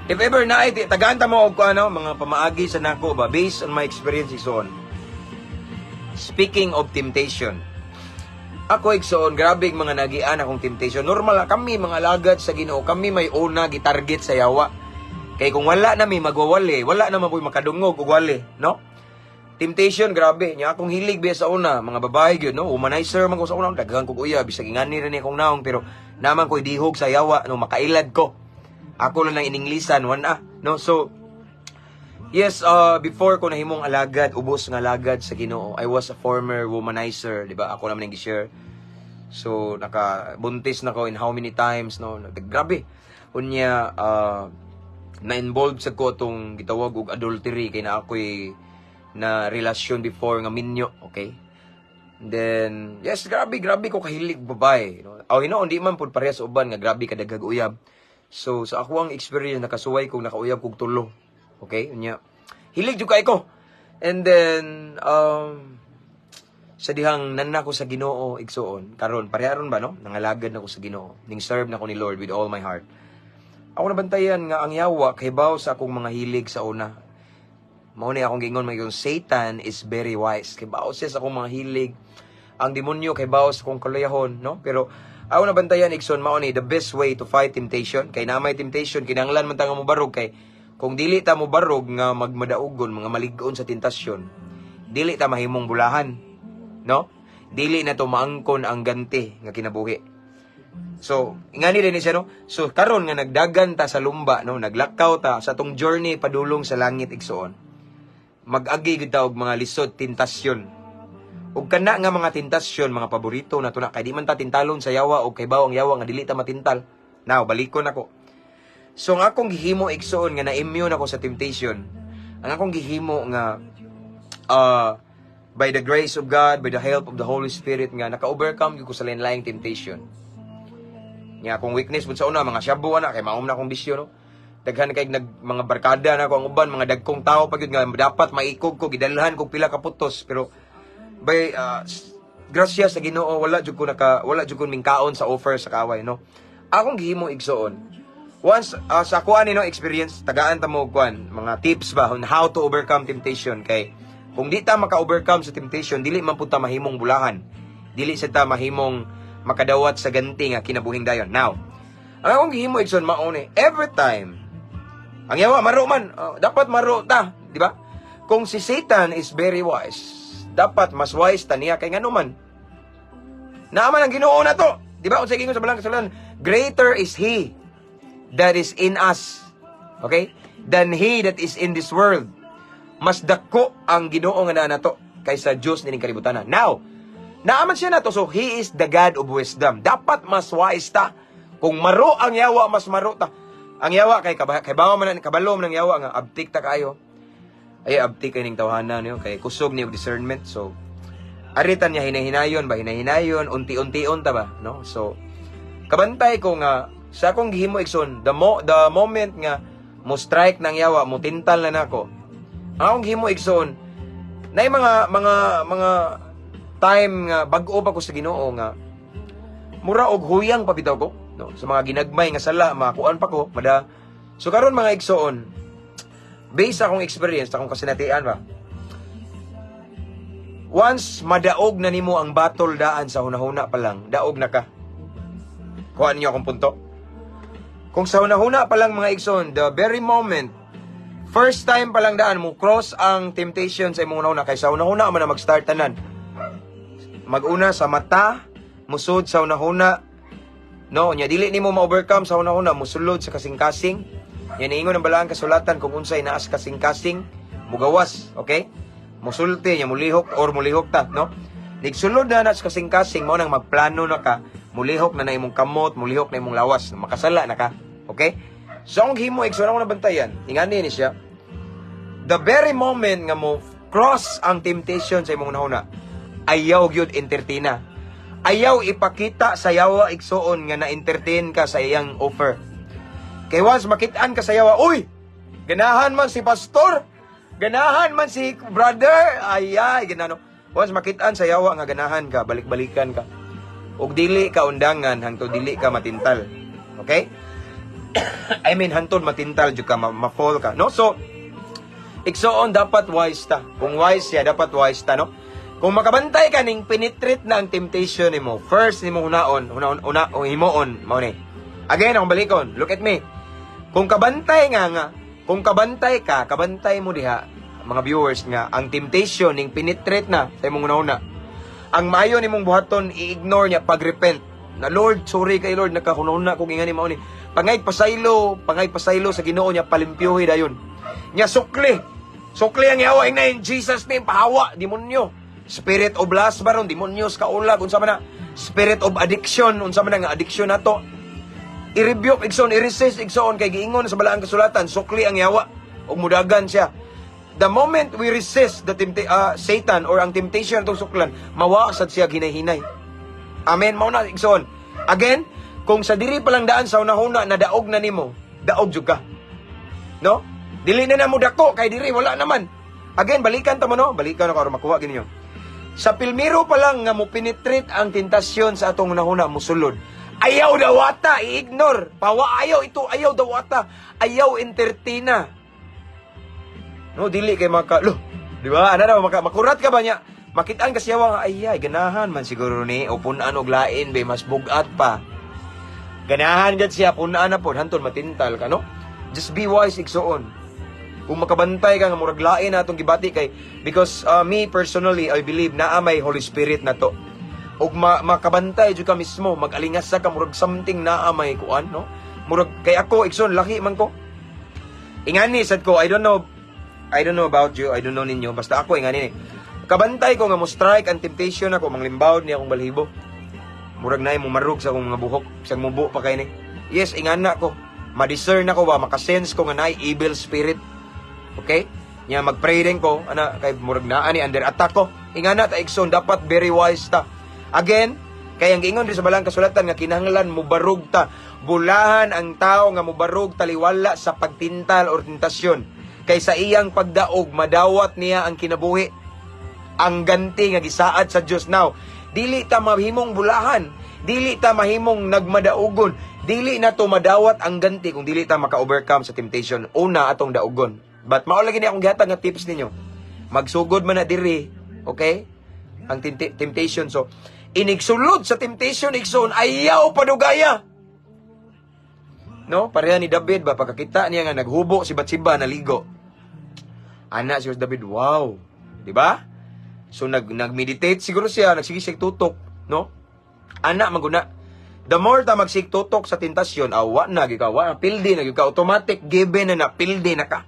If ever na tagaan ta mo og ano, mga pamaagi sa nako ba based on my experience, igsoon. Speaking of temptation, ako, igsoon, grabe ang mga nagian akong temptation. Normal na kami mga alagad sa Ginoo, kami may una gitarget sa yawa. Kay kung wala na mi magwawali, wala na maboy makadungog og wali, no? Temptation, grabe. Nya akong hilig biya sa una, mga babae gyud, no? Womanizer man ko sa una, daghan kog uyab, bisag ingani ra ni akong naong, pero naman ko'y dihog sa yawa, no, makailad ko. Ako lang nang ininglisan, wan ah, no? So, yes, before ko nahimong alagad, ubos nga alagad sa Ginoo, I was a former womanizer, di ba? Ako naman ang gi-share. So, nakabuntis na ko in how many times, no? Grabe. Unya, na-involved sa ko atong gitawag og adultery kay na ako'y na relasyon before nga minyo, okay? Then, yes, grabe, grabe ko kahilig babae. No? Oh, hindi man pud parehas sa uban nga grabe kadaghag uyab. So, sa ako ang experience, nakasuway ko, nakauyab kog tulo. Okay? Unya, hilig jud kay ko. And then, Sa dihang naa na ko sa Ginoo, igsuon, karon pareharon ba, no? Nangalagad na ko sa Ginoo, ning serve na ko ni Lord with all my heart. Ako nabantayan nga ang yawa kahibaw sa akong mga hilig sa una. Mao ni akong giingon mga, Satan is very wise. Kahibaw siya sa akong mga hilig. Ang demonyo kahibaw sa akong kaluyahon, no? Pero ako nabantayan, igsoon, mao ni the best way to fight temptation kay na may temptation, kinahanglan man ta nga mobarog, kay kung dili ta mobarog nga magmadaugon, mga malig-on sa tentasyon, dili ta mahimong bulahan, no? Dili na to maangkon ang ganti nga kinabuhi. So, ingani din ni siya, no? So, karon nga nagdagan ta sa lumba, no? Naglakaw ta sa tong journey padulong sa langit, igsoon. Mag-agi gid ta og mga lisod, tentasyon. Ug kana nga mga tentasyon, mga paborito na to na kay di man ta tintalon sa yawa og kay ang yawa nga dili ta matintal. Now, balikon ako. So, ang akong gihimo, igsoon, nga na-immune ako sa temptation. Ang akong gihimo nga by the grace of God, by the help of the Holy Spirit nga naka-overcome gyud ko sa lain-laing temptation. Nya akong weakness pud sa una mga shabu ana, kay maom na akong bisyo, no. Daghan kay nag mga barkada na ako, ang uban mga dagkong tao pa gyud nga dapat maikog ko, gidalhan kog pila ka putos, pero by grasya sa Ginoo wala jud ko mingkaon sa offer sa kaway, no. Akong gihimo, igsoon, once sa kuan ni, no, experience, tagaan ta mo og kuan, mga tips ba on how to overcome temptation, kay kung di ta maka-overcome sa temptation, dili man pud ta mahimong bulahan, dili sa ta mahimong makadawat sa ganti nga kinabuhing dayon. Now, ang akong gihimo, igsoon, mao ni every time ang yawa maro man, dapat maro ta, di ba? Kung si Satan is very wise, dapat mas wise ta niya, kay ngano man naa man ang Ginoo na to, di ba? Unsay giingon sa Balaang Kasulatan? Greater is he that is in us, okay, than he that is in this world. Mas dako ang Ginoo nga naa nato kaysa Dios nining kalibutan. Now, naa man siya nato, so he is the God of wisdom. Dapat mas wise ta. Kung maro ang yawa, mas maro ta. Ang yawa kay kay bawa man kabalo man ang yawa nga abtik ta kayo. Ay, abtik kay ning tawhana niyo kay kusog ni og discernment. So aritan niya hinahinayon ba, hinahinayon, unti-untion ta ba, no? So kabantay ko nga sa akong gihimo, igsoon, the moment nga mo strike ng yawa, mo tintal na nako. Ang akong gihimo, igsoon, nay mga time nga bag-o pa ko sa Ginoo nga mura og huyang pa bitaw ko, no, sa mga ginagmay nga sala, makuan pa ko mada. So karon, mga igsoon, based sa akong experience, sa akong kasinatian ba, once madaog na nimo ang battle daan sa hunahuna pa lang, daog na ka. Kuha ninyo akong punto. Kung sa hunahuna pa lang, mga igsoon, the very moment, first time pa lang daan mo cross ang temptation sa imong hunahuna, kay sa hunahuna man na mag-start tanan. Mag-una sa mata, musud sa hunahuna, no? Nya dili nimo ma-overcome sa hunahuna, musulod sa kasing-kasing. Yan ingon ang Balaang Kasulatan, kung unsay naa sa kasing-kasing, mugawas, okay? Musulti nya mulihok or mulihok ta, no? Nigsulod na na sa kasing-kasing mo nang magplano na ka, mulihok na na imong kamot, mulihok na imong lawas, makasala na ka. Okay? So ang himo, igsoon, ako nabantayan, ingani ni siya. The very moment nga mo cross ang temptation sa imong hunahuna, ayaw gyud entertain. Ayaw ipakita sa yawa, igsoon, nga na-entertain ka sa iyang offer. Kay once makitaan ka sa yawa, "Uy, ganahan man si pastor, ganahan man si brother," ay ay, ganano. Once makitaan sa yawa nga ganahan ka, balik-balikan ka. Ug dili ka undangan hangtod dili ka matintal. Okay? I mean, hantod matintal jud ka, ma-fall ka, no? So, igsoon, dapat wise ta. Kung wise siya, dapat wise ta, no? Kung makabantay ka ning penetrate na ang temptation nimo, first nimo hunaon, hunaon, una, o himuon, mao ni. Again, akong balikon, look at me. Kung kabantay nga, kung kabantay ka, kabantay mo diha, mga viewers, nga ang temptation ning penetrate na sa imong hunahuna. Ang maayo nimong buhaton, i-ignore niya, pag-repent. Na, "Lord, sorry kay Lord, nakahunahuna kung ingani mao ni." Pangay pasaylo sa Ginoo niya, palimpyuhi dayon. Nya sukli. Sukli ang yawa ingna, "In Jesus' name, pahawa, demonyo. Spirit of lust baron, demonyo sa kaulag, unsa man na, spirit of addiction, unsa man na nga addiction nato." I-rebuke, igsoon, i-resist, igsoon, kay giingon sa Balaang Kasulatan, sukli ang yawa ug mudagan siya. The moment we resist the Satan or ang temptation atong suklan, mawa sad siya hinay-hinay. Amen, mao na, igsoon. Again, kung sa diri pa lang daan sa hunahuna na daog na nimo, daog jud ka. No? Dili na na mo dako kay diri wala naman. Again, balikan ta mo, no? Balikan ako aron makuha gyud ninyo. Sa pilmiro pa lang nga mo penetrate ang tentasyon sa atong hunahuna, musulod. Ayaw dawata, i-ignore. Pawa ayaw ito, ayaw dawata. Ayaw entertaina. No, dili kay maka, lo, di ba? Ana na maka makurat ka ba niya? Makitaan ka siya nga ay ay ganahan man siguro ni o pun-an og lain be, mas bugat pa. Ganahan gad siya, pun-an na pod hantod matintal ka, no? Just be wise, igsuon. Kung makabantay ka nga murag lain na atong gibati kay because me personally, I believe naa may Holy Spirit na to. Ug makabantay jud ka mismo, magalingas ka, murag something naa may kuan, no? Murag kay ako, igsoon, laki man ko. Ingani sad ko, I don't know about you, I don't know ninyo, basta ako ingani ni. Kabantay ko nga mo strike ang temptation ako, manglimbawd niya akong balhibo. Murag naay mo marug sa akong mga buhok, bisag mubo pa kay ni. Yes, ingana ko. Ma-discern ako ba, makasense ko nga naay evil spirit. Okay? Nya mag-pray din ko, ana kay murag naa ni under attack ko. Ingana ta, igsoon, dapat very wise ta. Again, kay ang giingon diri sa balang kasulatan nga kinahanglan mubarog ta. Bulahan ang tao nga mubarog taliwala sa pagtintal or tentasyon. Kay sa iyang pagdaog madawat niya ang kinabuhi, ang ganti nga gisaad sa Dios. Now, dili ta mahimong bulahan, dili ta mahimong nagmadaugon, dili na to madawat ang ganti kung dili ta maka-overcome sa temptation. Una atong daugon. But mao lagi ni akong gihatag nga tips ninyo. Magsugod man na diri, okay? Ang temptation. So, inigsulod sa temptation, igsoon, ayaw padugaya. No, pareha ni David ba, pagkakita niya nga naghubo si Bathsheba, naligo. Ana si David, wow. Di ba? So nag-meditate siguro siya, nagsige siya tutok, no? Ana maguna. The more ta magsig tutok sa tentasyon, awa na gyud ka, wa na pildi na gyud ka, automatic given na na pildi na ka.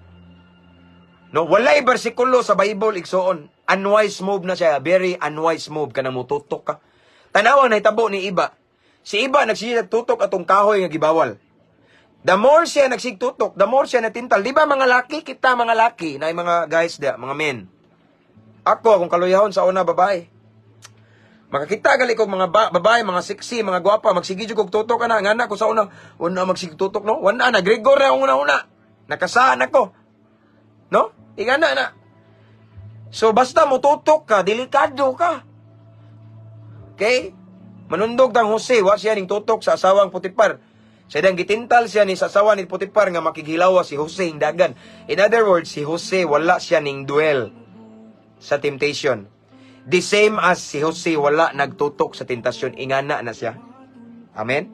No, walay bersikulo sa Bible, igsoon. Unwise move na siya, very unwise move kanang mututok ka. Tanawa nahitabo ni Iba. Si Iba nagsige tutok atong kahoy nga gibawal. The more siya nagsigtutok, the more siya natintal. Di ba mga laki, kita mga laki, na mga guys da, mga men. Ako, akong kaluyahon sa una, babae. Makakita gali kog mga babae, mga sexy, mga gwapa, magsige jud kog tutok ana, ngana ko sa una, una magsigtutok, no? Wala na Gregor na akong una-una. Nakasaan ako. No? Ingana na. So basta motutok ka, delikado ka. Okay? Manundog tang Jose, wa siya ning tutok sa asawang Potipar. Sa dang gitintal siya ni sa asawa ni Potipar nga makighilawa si Jose dagan. In other words, si Jose wala siya ning duel sa temptation. The same as si Jose wala nagtutok sa tentasyon, ingana na siya. Amen?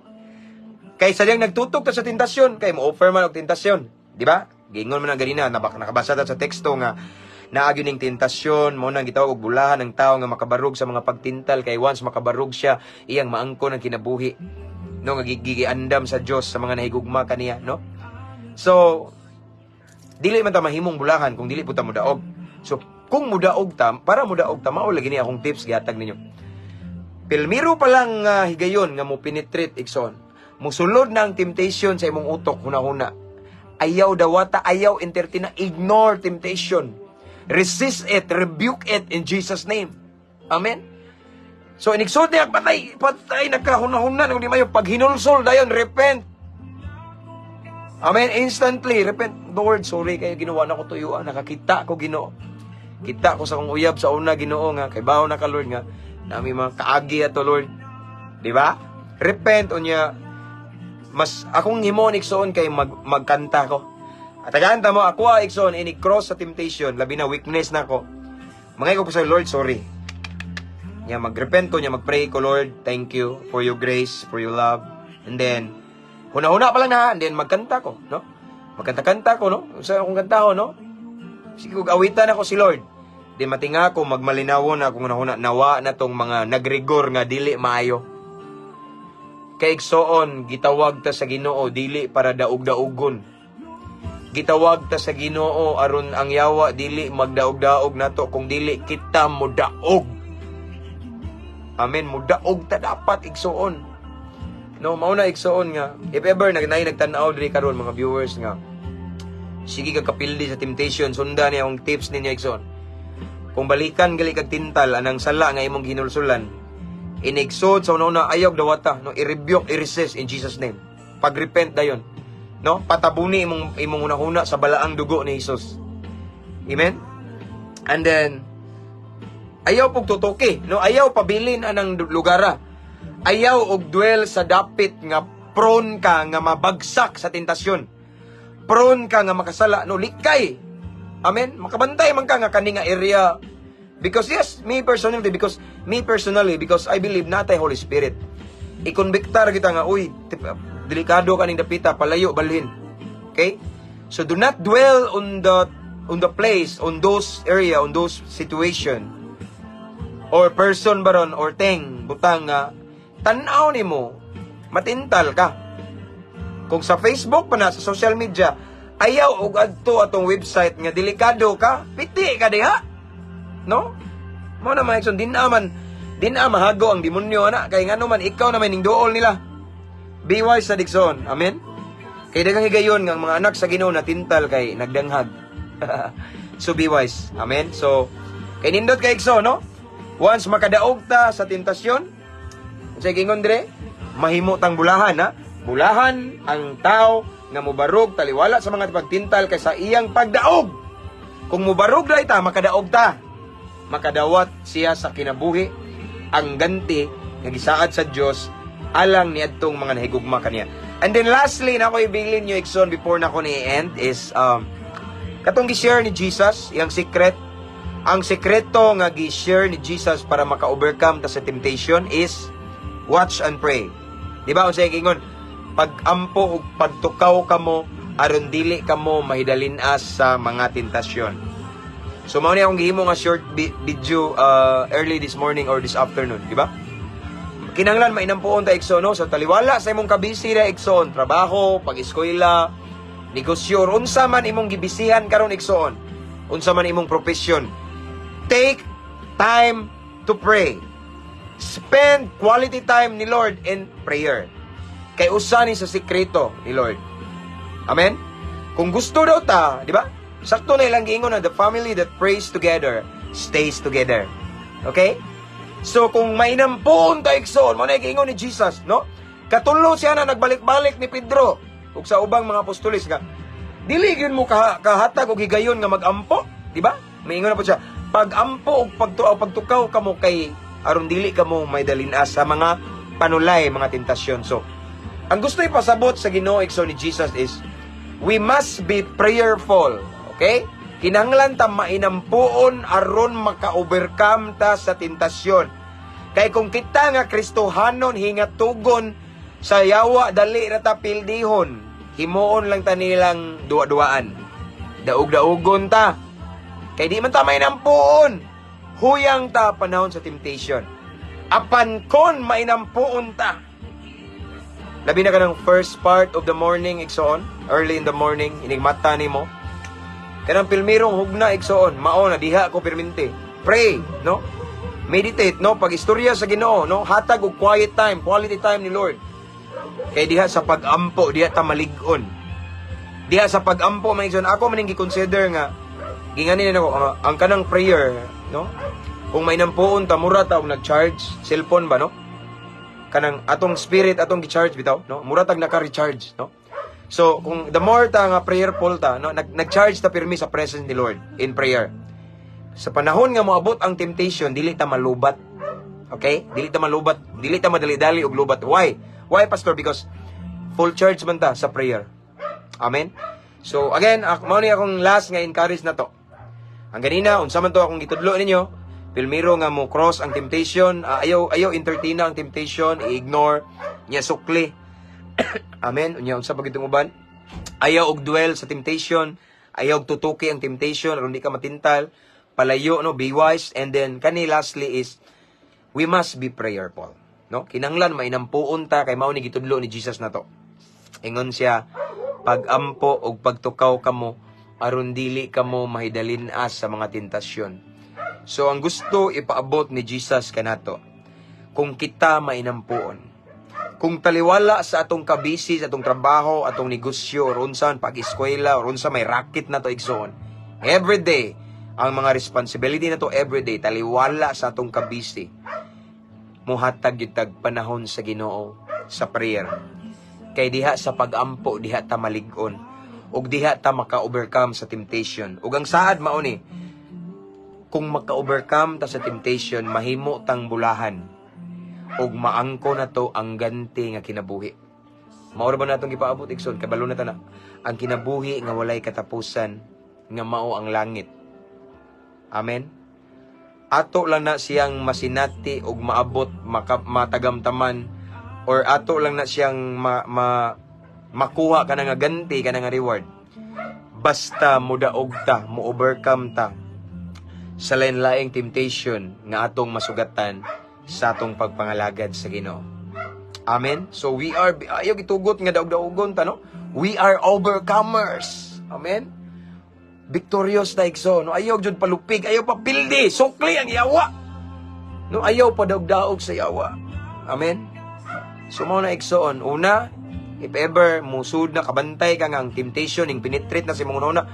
Kay sadyang nagtutok ta sa tentasyon, kay mo offer man og tentasyon, di ba? Giingon man ang ganina, nakabasa ta sa teksto nga naagi ning tentasyon, mo nang gitawag og bulahan ng tao nga makabarog sa mga pagtintal kay once makabarog siya, iyang maangkon ang kinabuhi. No, nga gigiandam sa Dios sa mga nahigugma kaniya, no? So, dili man ta mahimong bulahan kung dili pud ta modaog. So, kung mudaog ta, para mudaog ta, mao lagi ni akong tips gihatag ninyo. Pilmiro pa lang higayon nga mo penetrate, igsoon. Musulod na ang temptation sa imong utok, huna-huna. Ayaw dawata, ayaw entertain, ignore temptation. Resist it, rebuke it in Jesus' name. Amen. So inigsud niya, patay, patay nagkahuna-huna nang di mayo paghinulsol dayon, repent. Amen. Instantly repent. Lord, sorry kayo ginawa na ko tuyuan, nakakita ko, Ginoo. Kita ko sa akong uyab sa una, Ginoo, nga kay bawo na ka, Lord, nga nami mga kaagi ato, Lord. Di ba? Repent unya mas akong himon, igsoon, kay magkanta ko. At tagaan mo ako ah, igsoon, ini cross sa temptation, labi na weakness na ako. Mga ko po sa Lord, sorry. Nya magrepent ko, nya magpray ko, "Lord, thank you for your grace, for your love." And then huna-huna pa lang na, and then magkanta ko, no? Magkanta-kanta ko, no? Sa akong kanta ko, no? Sige, kung awitan ako si Lord. Di matinga ko, magmalinawo na kung huna-huna, nawa na tong mga nagrigor nga dili maayo. Kay igsoon, gitawag ta sa Ginoo dili para daog-daogon. Gitawag ta sa Ginoo aron ang yawa dili magdaog-daog nato kung dili kita modaog. Amen, modaog ta dapat, igsoon. No, mao na, igsoon, nga if ever nag naay nagtan-aw diri karon, mga viewers, nga sige ka kapildi sa temptation, sundan niya akong tips ninyo, igsoon. Kung balikan gali kag tintal anang sala nga imong ginulsulan, inigsod sa una-una ayaw dawata, no, i-rebuke, i-resist in Jesus' name. Pag-repent dayon. No? Patabuni imong imong hunahuna sa balaang dugo ni Jesus. Amen? And then Ayaw pug tutuki, no? Ayaw pabilin anang lugara. Ayaw og dwell sa dapit nga prone ka nga mabagsak sa tentasyon. Prone ka nga makasala, no? Likay. Amen. Makabantay man ka nga kani nga area. Because yes, me personally, because I believe natay Holy Spirit. I-convictar kita nga, "Uy, delikado kaning dapita, palayo, balhin." Okay? So do not dwell on the place, on those area, on those situation or person baron or thing, butang nga tan-aw nimo matintal ka. Kung sa Facebook pa na, sa social media, ayaw og adto atong website nga delikado ka, piti ka diha. No? Mo na, mga igsoon, din na mahago ang demonyo ana kay ngano man ikaw na may ning duol nila. Be wise sa igsoon. Amen. Kay daghang higayon nga ang mga anak sa Ginoo natintal kay nagdanghag. So be wise. Amen. So kay nindot kay, igsoon, no? Once makadaog ta sa tentasyon, sa gingon dire, mahimo tang bulahan, ha. Bulahan ang tao nga mobarog taliwala sa mga pagtintal kay sa iyang pagdaog. Kung mobarog ra ta, makadaog ta. Makadawat siya sa kinabuhi ang ganti nga gisaad sa Dios alang niadtong mga nahigugma kaniya. And then lastly, na ako ibilin nyo, igsoon, before na ako ni end is katong gi-share ni Jesus, iyang secret. Ang sekreto nga gi-share ni Jesus para maka-overcome ta sa temptation is watch and pray. Di ba unsay gingon? "Pag-ampo ug pagtukaw kamo aron dili kamo mahidalin-as sa mga tentasyon." So mao ni akong gihimo nga short video early this morning or this afternoon, di ba? Kinahanglan mainampuon ta, igsoon, no? Sa taliwala sa imong kabisi ra, igsoon, trabaho, pag-eskwela, negosyo, or unsa man imong gibisihan karon, igsoon, unsa man imong profession. Take time to pray. Spend quality time ni Lord in prayer. Kay usa ni sa sikreto ni Lord. Amen? Kung gusto daw ta, di ba? Sakto na ilang giingon na the family that prays together stays together. Okay? So kung mainampuon ta, igsoon, mo na giingon ni Jesus, no? Katulo siya na nagbalik-balik ni Pedro ug sa ubang mga apostoles nga dili gyud mo kahatag og higayon nga magampo, di ba? Maingon na po siya, "Pagampo og pagtuaw pagtukaw kamo kay aron dili kamo may dalin-as sa mga panulay, mga tentasyon." So, ang gusto ipasabot sa Ginoo, igsoon, ni Jesus is we must be prayerful. Okay? Kinahanglan ta mainampuon aron maka-overcome ta sa tentasyon. Kay kung kita nga Kristohanon hingatugon sa yawa, dali ra ta pildihon. Himuon lang ta nilang duwa-duwaan. Daog-daugon ta. Kay di man ta mainampuon. Huyang ta panahon sa temptation. Apan kon mainampuon ta, labi na kanang first part of the morning, igsoon, early in the morning, inigmata nimo. Kanang pilmirong hugna, igsoon, mao na diha ko pirminti. Pray, no? Meditate, no? Pag istorya sa Ginoo, no? Hatag og quiet time, quality time ni Lord. Kay diha sa pag-ampo, diha ta malig-on. Diha sa pag-ampo, mga igsoon, ako man gi-consider nga gingani na nako ang kanang prayer, no? Kung may nampuon ta, mura ta og nag-charge cellphone ba, no? Kanang atong spirit atong gi-charge bitaw, no? Mura tag naka-recharge, no? So, kung the more ta nga prayerful ta, no, nag-charge ta pirmi sa presence ni Lord in prayer. Sa panahon nga moabot ang temptation, dili ta malubat. Okay? Dili ta malubat, dili ta madali-dali og lubat. Why? Why, Pastor? Because full charge man ta sa prayer. Amen. So again, mao ni akong last nga encourage na to. Ang ganina, unsa man to akong gitudlo ninyo, pilmiro nga mo cross ang temptation, ayaw ayaw entertain ang temptation, i-ignore, nya sukli. Amen. Unya unsa pa gitong uban? Ayaw og dwell sa temptation, ayaw og tutuki ang temptation aron di ka matintal. Palayo, no, be wise, and then kani lastly is we must be prayerful, no? Kinahanglan mainampuon ta kay mao ni gitudlo ni Jesus na to. Ingon siya, "Pagampo og pagtukaw kamo aron dili kamo mahidalin-as sa mga tentasyon." So ang gusto ipaabot ni Jesus kanato, kung kita mainampuon, kung taliwala sa atong kabisi, sa atong trabaho, atong negosyo, or unsa pag-eskwela, or unsa may racket na to, igsoon. Every day, ang mga responsibility na to every day, taliwala sa atong kabisi, muhatag gyud tag panahon sa Ginoo sa prayer. Kay diha sa pag-ampo, diha ta malig-on. Ug diha ta maka-overcome sa temptation. Ug ang saad mao ni, kung Kung maka-overcome ta sa temptation, mahimo tang bulahan ug maangko nato ang ganti nga kinabuhi. Mao ra ba natong gipaabot, igsoon? Kabalo na ta na ang kinabuhi nga walay katapusan, nga mao ang langit. Amen. Ato lang na siyang masinati ug maabot, matagamtaman, or ato lang na siyang makuha kana nga ganti, kana nga reward, basta mudaog ta, mo overcome ta sa lain-laing temptation nga atong masugatan sa atong pagpangalagad sa Ginoo. Amen. So we are, ayaw gitugot nga daog-daogon ta, no? We are overcomers. Amen. Victorious ta, igsoon, no? Ayaw jud palupig, ayaw pa pildi, sukli ang yawa. No, ayaw pa daog-daog sa yawa. Amen. So mao na, igsoon, una, if ever musud na kabantay ka nga ang temptation ning penetrate na sa imong una,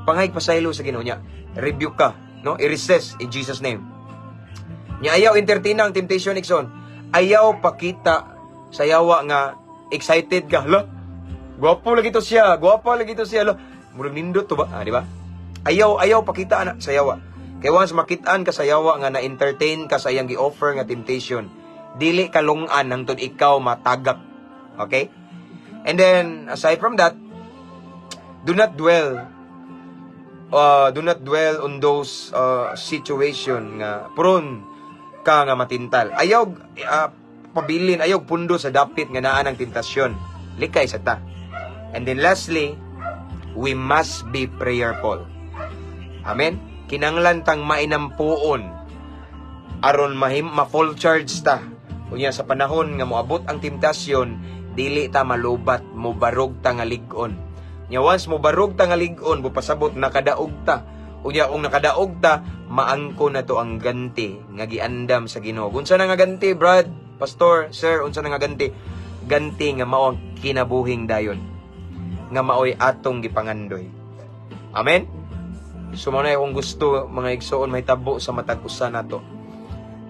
pangayog pasaylo sa Ginoo niya. Rebuke ka, no? I-resist in Jesus' name. Nya ayaw entertain ang temptation, igsoon. Ayaw pakita sa yawa nga excited ka. Hala, gwapo lagi to siya, gwapo lagi to siya. Hala, murag nindot to ba? Ah, di ba? Ayaw ayaw pakita na sa yawa. Kay once makitaan ka sa yawa nga na-entertain ka sa iyang gi-offer nga temptation, dili ka lungan hangtod ikaw matagak. Okay? And then aside from that, do not dwell on those situation nga prone ka nga matintal. Ayaw pabilin, ayaw pundo sa dapit nga naa ng tentasyon. Likay sa ta. And then lastly, we must be prayerful. Amen? Kinanglan tang mainampuon aron mahim ma-full charge ta. Unya sa panahon nga moabot ang temptasyon, dili ta malubat, mobarog ta nga lig-on. Nya once mobarog ta nga lig-on, bupasabot nakadaog ta. Unya kung nakadaog ta, maangko na to ang ganti nga giandam sa Ginoo. Unsa na nga ganti, brad, pastor, sir, unsa na nga ganti? Ganti nga mao ang kinabuhing dayon, nga maoy atong gipangandoy. Amen? So mao na akong gusto, mga igsoon, mahitabo sa matag usa nato.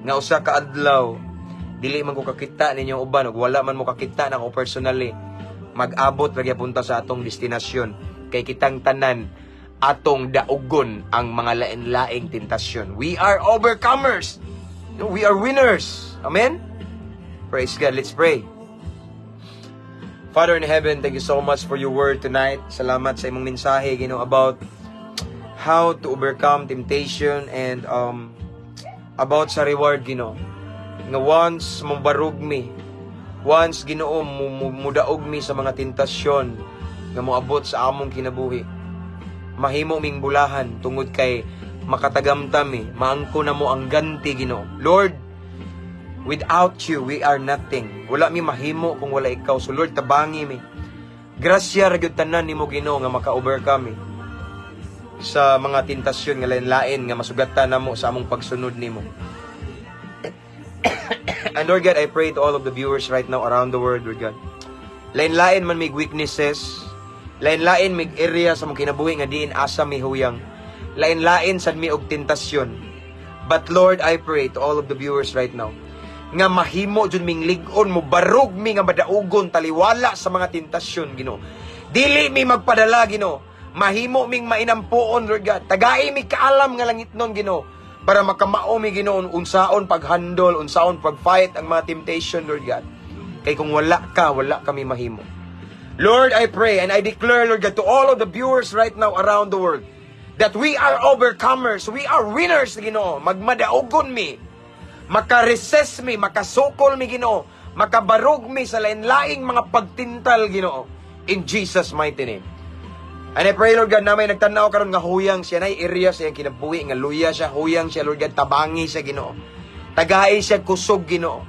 Nga usa ka adlaw, dili man ko kakita ninyo uban ug wala man mo kakita nako personally, mag-abot ra gyapon ta sa atong destinasyon kay kitang tanan atong daugon ang mga lain-laing tentasyon. We are overcomers. We are winners. Amen? Praise God. Let's pray. Father in heaven, thank you so much for your word tonight. Salamat sa imong mensahe, Ginoo, about how to overcome temptation and about sa reward, Ginoo. Nga once mobarog mi, once, Ginoo, mudaog mi sa mga tentasyon nga moabot sa among kinabuhi, mahimo ming bulahan tungod kay makatagamtam mi, maangko namo ang ganti, Ginoo. Lord, without you, we are nothing. Wala mi mahimo kung wala ikaw. So Lord, tabangi mi. Grasya ra gyud tanan nimo, Ginoo, nga maka-overcome mi sa mga tentasyon nga lain-lain nga masugatan namo sa among pagsunod nimo. And Lord God, I pray to all of the viewers right now around the world, Lord God. Lain-lain man mig weaknesses, lain-lain mig area sa among kinabuhi nga diin asa mi huyang. Lain-lain sad mi og tentasyon. But Lord, I pray to all of the viewers right now nga mahimo jud ming lig-on, mo barog mi nga madaugon taliwala sa mga tentasyon, Ginoo. Dili mi magpadala, Ginoo. Mahimo ming mainampuon, Lord God. Tagai mi kaalam nga langitnon, Ginoo, para makamao mi, Ginoo, unsaon paghandle, unsaon pag-fight ang mga temptation, Lord God. Kay kung wala ka, wala kami mahimo. Lord, I pray and I declare, Lord God, to all of the viewers right now around the world, that we are overcomers, we are winners, Ginoo. Magmadaugon mi, maka-resist mi, makasukol mi, Ginoo, makabarog mi sa lain-laing mga pagtintal, Ginoo. In Jesus' mighty name. And I pray, Lord God, na may nagtanaw karon nga huyang siya, na area sa iyang kinabuhi, nga luya siya, huyang siya, Lord God, tabangi siya, Ginoo. Tagai siya kusog, Ginoo.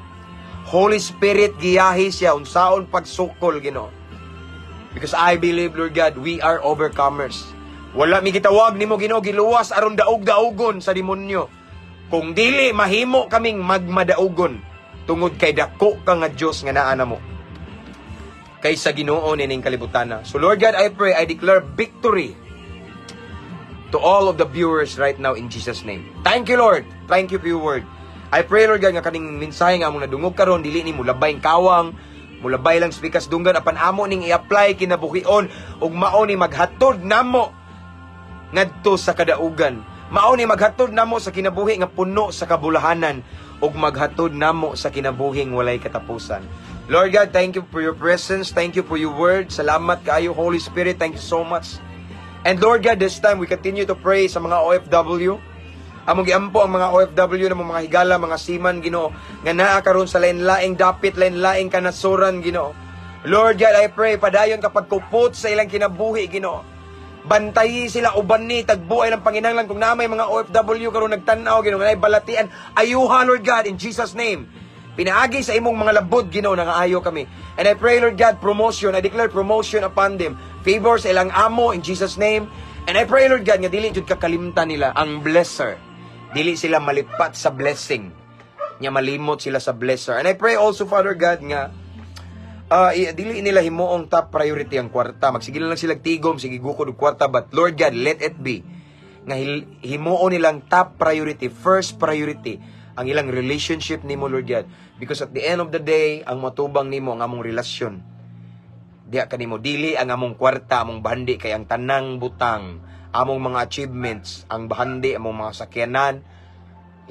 Holy Spirit, giyahi siya, unsaon pagsukol, Ginoo. Because I believe, Lord God, we are overcomers. Wala mi gitawag nimo, Ginoo, giluwas aron daog-daugon sa demonyo. Kung dili mahimo kaming magmadaugon tungod kay dako ka nga Dios nga naa namo kaysa Ginoo nining kalibutan. So Lord God, I pray, I declare victory to all of the viewers right now in Jesus' name. Thank you, Lord. Thank you for your word. I pray, Lord God, nga kaning mensahe nga among nadungog karon dili ni mulabay kawang, mulabay lang sa dunggan, apan amo ning i-apply kinabuhion ug mao ni maghatod namo ngadto sa kadaugan. Mao ni maghatod namo sa kinabuhi nga puno sa kabulahanan ug maghatod namo sa kinabuhing walay katapusan. Lord God, thank you for your presence. Thank you for your word. Salamat kaayo, Holy Spirit. Thank you so much. And Lord God, this time we continue to pray sa mga OFW. Among giampo ang mga OFW na mga higala, mga seaman, Ginoo, nga naa karon sa lain-laing dapit, lain-laing kanasuran, Ginoo. Lord God, I pray padayon kapag kupot sa ilang kinabuhi, Ginoo. Bantayi sila uban ni tagbuay ng panginahanglan. Kung naa may mga OFW karon nagtan-aw, Ginoo, nga naay balatian, ayuha, Lord God, in Jesus' name. Pinaagi sa imong mga labod, Ginoo, nangaayo kami. And I pray, Lord God, promotion. I declare promotion upon them. Favor sa ilang amo in Jesus' name. And I pray, Lord God, nga dili jud kakalimtan nila ang blesser. Dili sila malipat sa blessing. Nya malimot sila sa blesser. And I pray also, Father God, nga dili nila himuong top priority ang kwarta. Magsige lang sila tigom, sige gukod og kwarta, but Lord God, let it be nga himuon nilang top priority, first priority ang ilang relationship nimo, Lord God. Because at the end of the day, ang matubang nimo ang among relasyon. Diya kanimo, dili ang among kwarta, among bahandi, kay ang tanang butang, among mga achievements, ang bahandi, among mga sakyanan,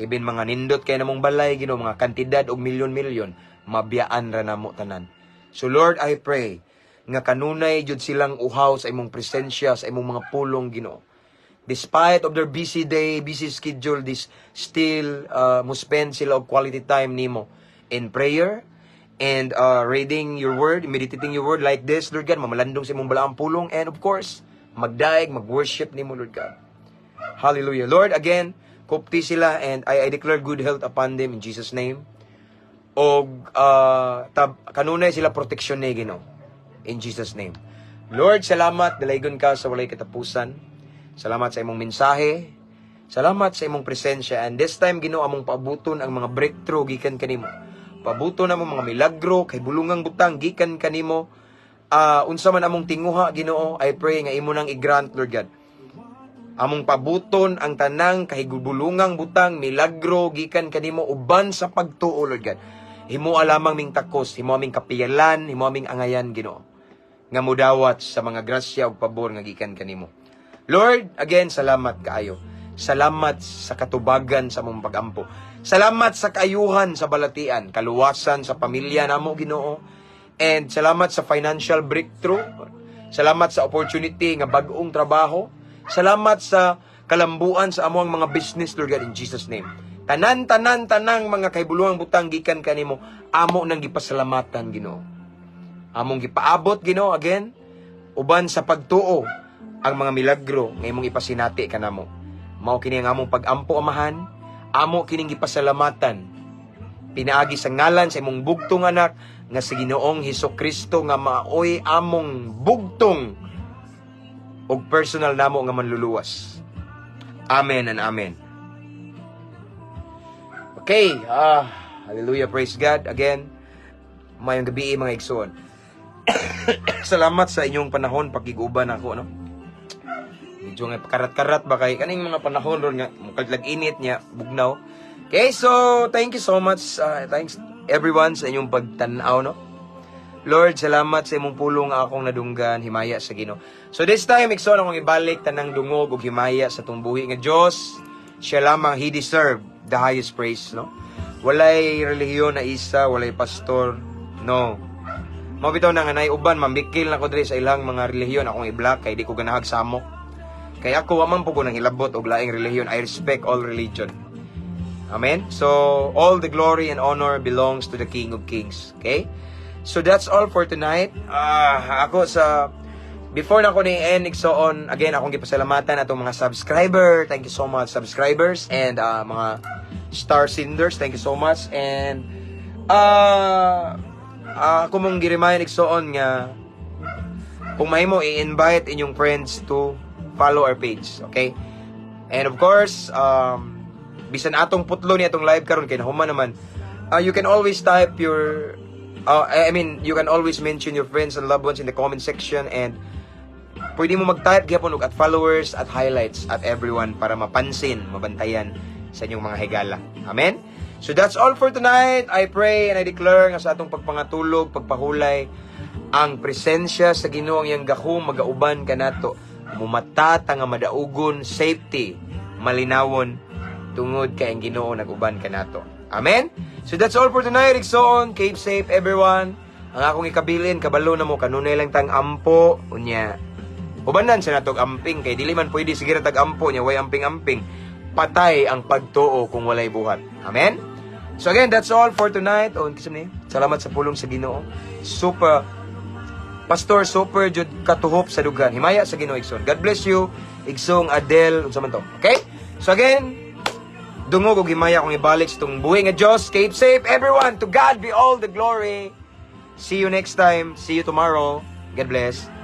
even mga nindot kay namong balay, Ginoo, mga kantidad og milyon-milyon, mabiyaan ra namo tanan. So Lord, I pray nga kanunay jud silang uhaw sa imong presensya, sa imong mga pulong, Ginoo. Despite of their busy day, busy schedule, this still mo spend sila og quality time nimo in prayer and reading your word, meditating your word like this, Lord God, mamalandong sa imong balaang pulong, and of course, magdaig, mag-worship nimo, Lord God. Hallelujah. Lord, again, kupti sila and I declare good health upon them in Jesus' name. Og kanunay sila proteksyon ni Ginoo in Jesus' name. Lord, salamat, dalaygon ka sa walay katapusan. Salamat sa imong mensahe. Salamat sa imong presensya. And this time, Ginoo, among paabuton ang mga breakthrough gikan kanimo. Paabuton among mga milagro kay bulungang butang gikan kanimo. Unsa man among tinguha, Ginoo, I pray nga imo nang i-grant, Lord God. Among pabuton ang tanang kahigubulungang butang, milagro gikan kanimo uban sa pagtuo, Lord God. Himoa lamang ming takos, himo aming kapiyalan, himo aming angayan, Ginoo, nga mudawat sa mga grasya ug pabor nga gikan kanimo. Lord, again, salamat kaayo. Salamat sa katubagan sa among pagampo. Salamat sa kaayuhan sa balatian, kaluwasan sa pamilya namo, Ginoo. And salamat sa financial breakthrough. Salamat sa opportunity nga bag-ong trabaho. Salamat sa kalambuan sa among mga business, Lord God, in Jesus' name. Tanan, tanan, tanang mga kahibuluang butang gikan kanimo, amo nang gipasalamatan, Ginoo. Among gipaabot, Ginoo, again, uban sa pagtuo ang mga milagro nga imong ipasinati kanamo. Mao kini ang among pag-ampo, Amahan, amo kining gipasalamatan. Pinaagi sa ngalan sa imong bugtong anak nga si Ginoong Hesus Kristo nga maoy among bugtong ug personal namo nga manluluwas. Amen and amen. Okay, hallelujah, praise God again. Maayong gabii, mga igsoon. Salamat sa inyong panahon pakiguban ako, no. Medyo nga karat-karat ba kay kaning mga panahon ron nga mukag init niya, bugnaw. Okay, so thank you so much. Thanks everyone sa inyong pagtan-aw, no. Lord, salamat sa imong pulong nga akong nadunggan, himaya sa Ginoo. So this time, igsoon, akong ibalik tanang dungog ug himaya sa tumbuhi nga Dios. Siya lamang, He deserve the highest praise, no? Walay relihiyon na isa, walay pastor, no. Mao bitaw na nga naay uban mamikil na ko diri sa ilang mga relihiyon, akong i-block kay di ko ganahag samok. Kay ako wa man po ko nang hilabot og laing relihiyon. I respect all religion. Amen. So all the glory and honor belongs to the King of Kings. Okay? So that's all for tonight. Ako sa before na ako ni end, igsoon, again, akong gipasalamatan atong mga subscriber. Thank you so much, subscribers and mga star senders. Thank you so much. And ako mong gi-remind, igsoon, nga kung mahimo i-invite inyong friends to follow our page, okay? And of course, bisan atong putlo ni atong live karon kay nahuman naman, you can always type your I mean, you can always mention your friends and loved ones in the comment section and pwede mo mag-type gyapon og @followers, @highlights, @everyone para mapansin, mabantayan sa inyong mga higala. Amen? So that's all for tonight. I pray and I declare nga sa atong pagpangatulog, pagpahulay, ang presensya sa Ginoo, ang iyang gahom magauban kanato. Mumata ta nga madaugon, safety, Malinawon tungod kay ang Ginoo nag-uban kanato. Amen? So that's all for tonight, igsoon. Keep safe, everyone. Ang akong ikabilin, kabalo na mo, kanunay lang tang ampo, unya. Ubanan sa natog amping, kay dili man pwede sige ra tag ampo nya, way amping-amping. Patay ang pagtuo kung walay buhat. Amen? So again, that's all for tonight. Oh, ni. Salamat sa pulong sa Ginoo. Super Pastor, super jud katuhop sa dughan. Himaya sa Ginoo, igsoon. God bless you. Igsoong Adel, unsa man to. Okay? So again, dungog og himaya kung ibalik sa itong buhi nga Diyos. Keep safe, everyone. To God be all the glory. See you next time. See you tomorrow. God bless.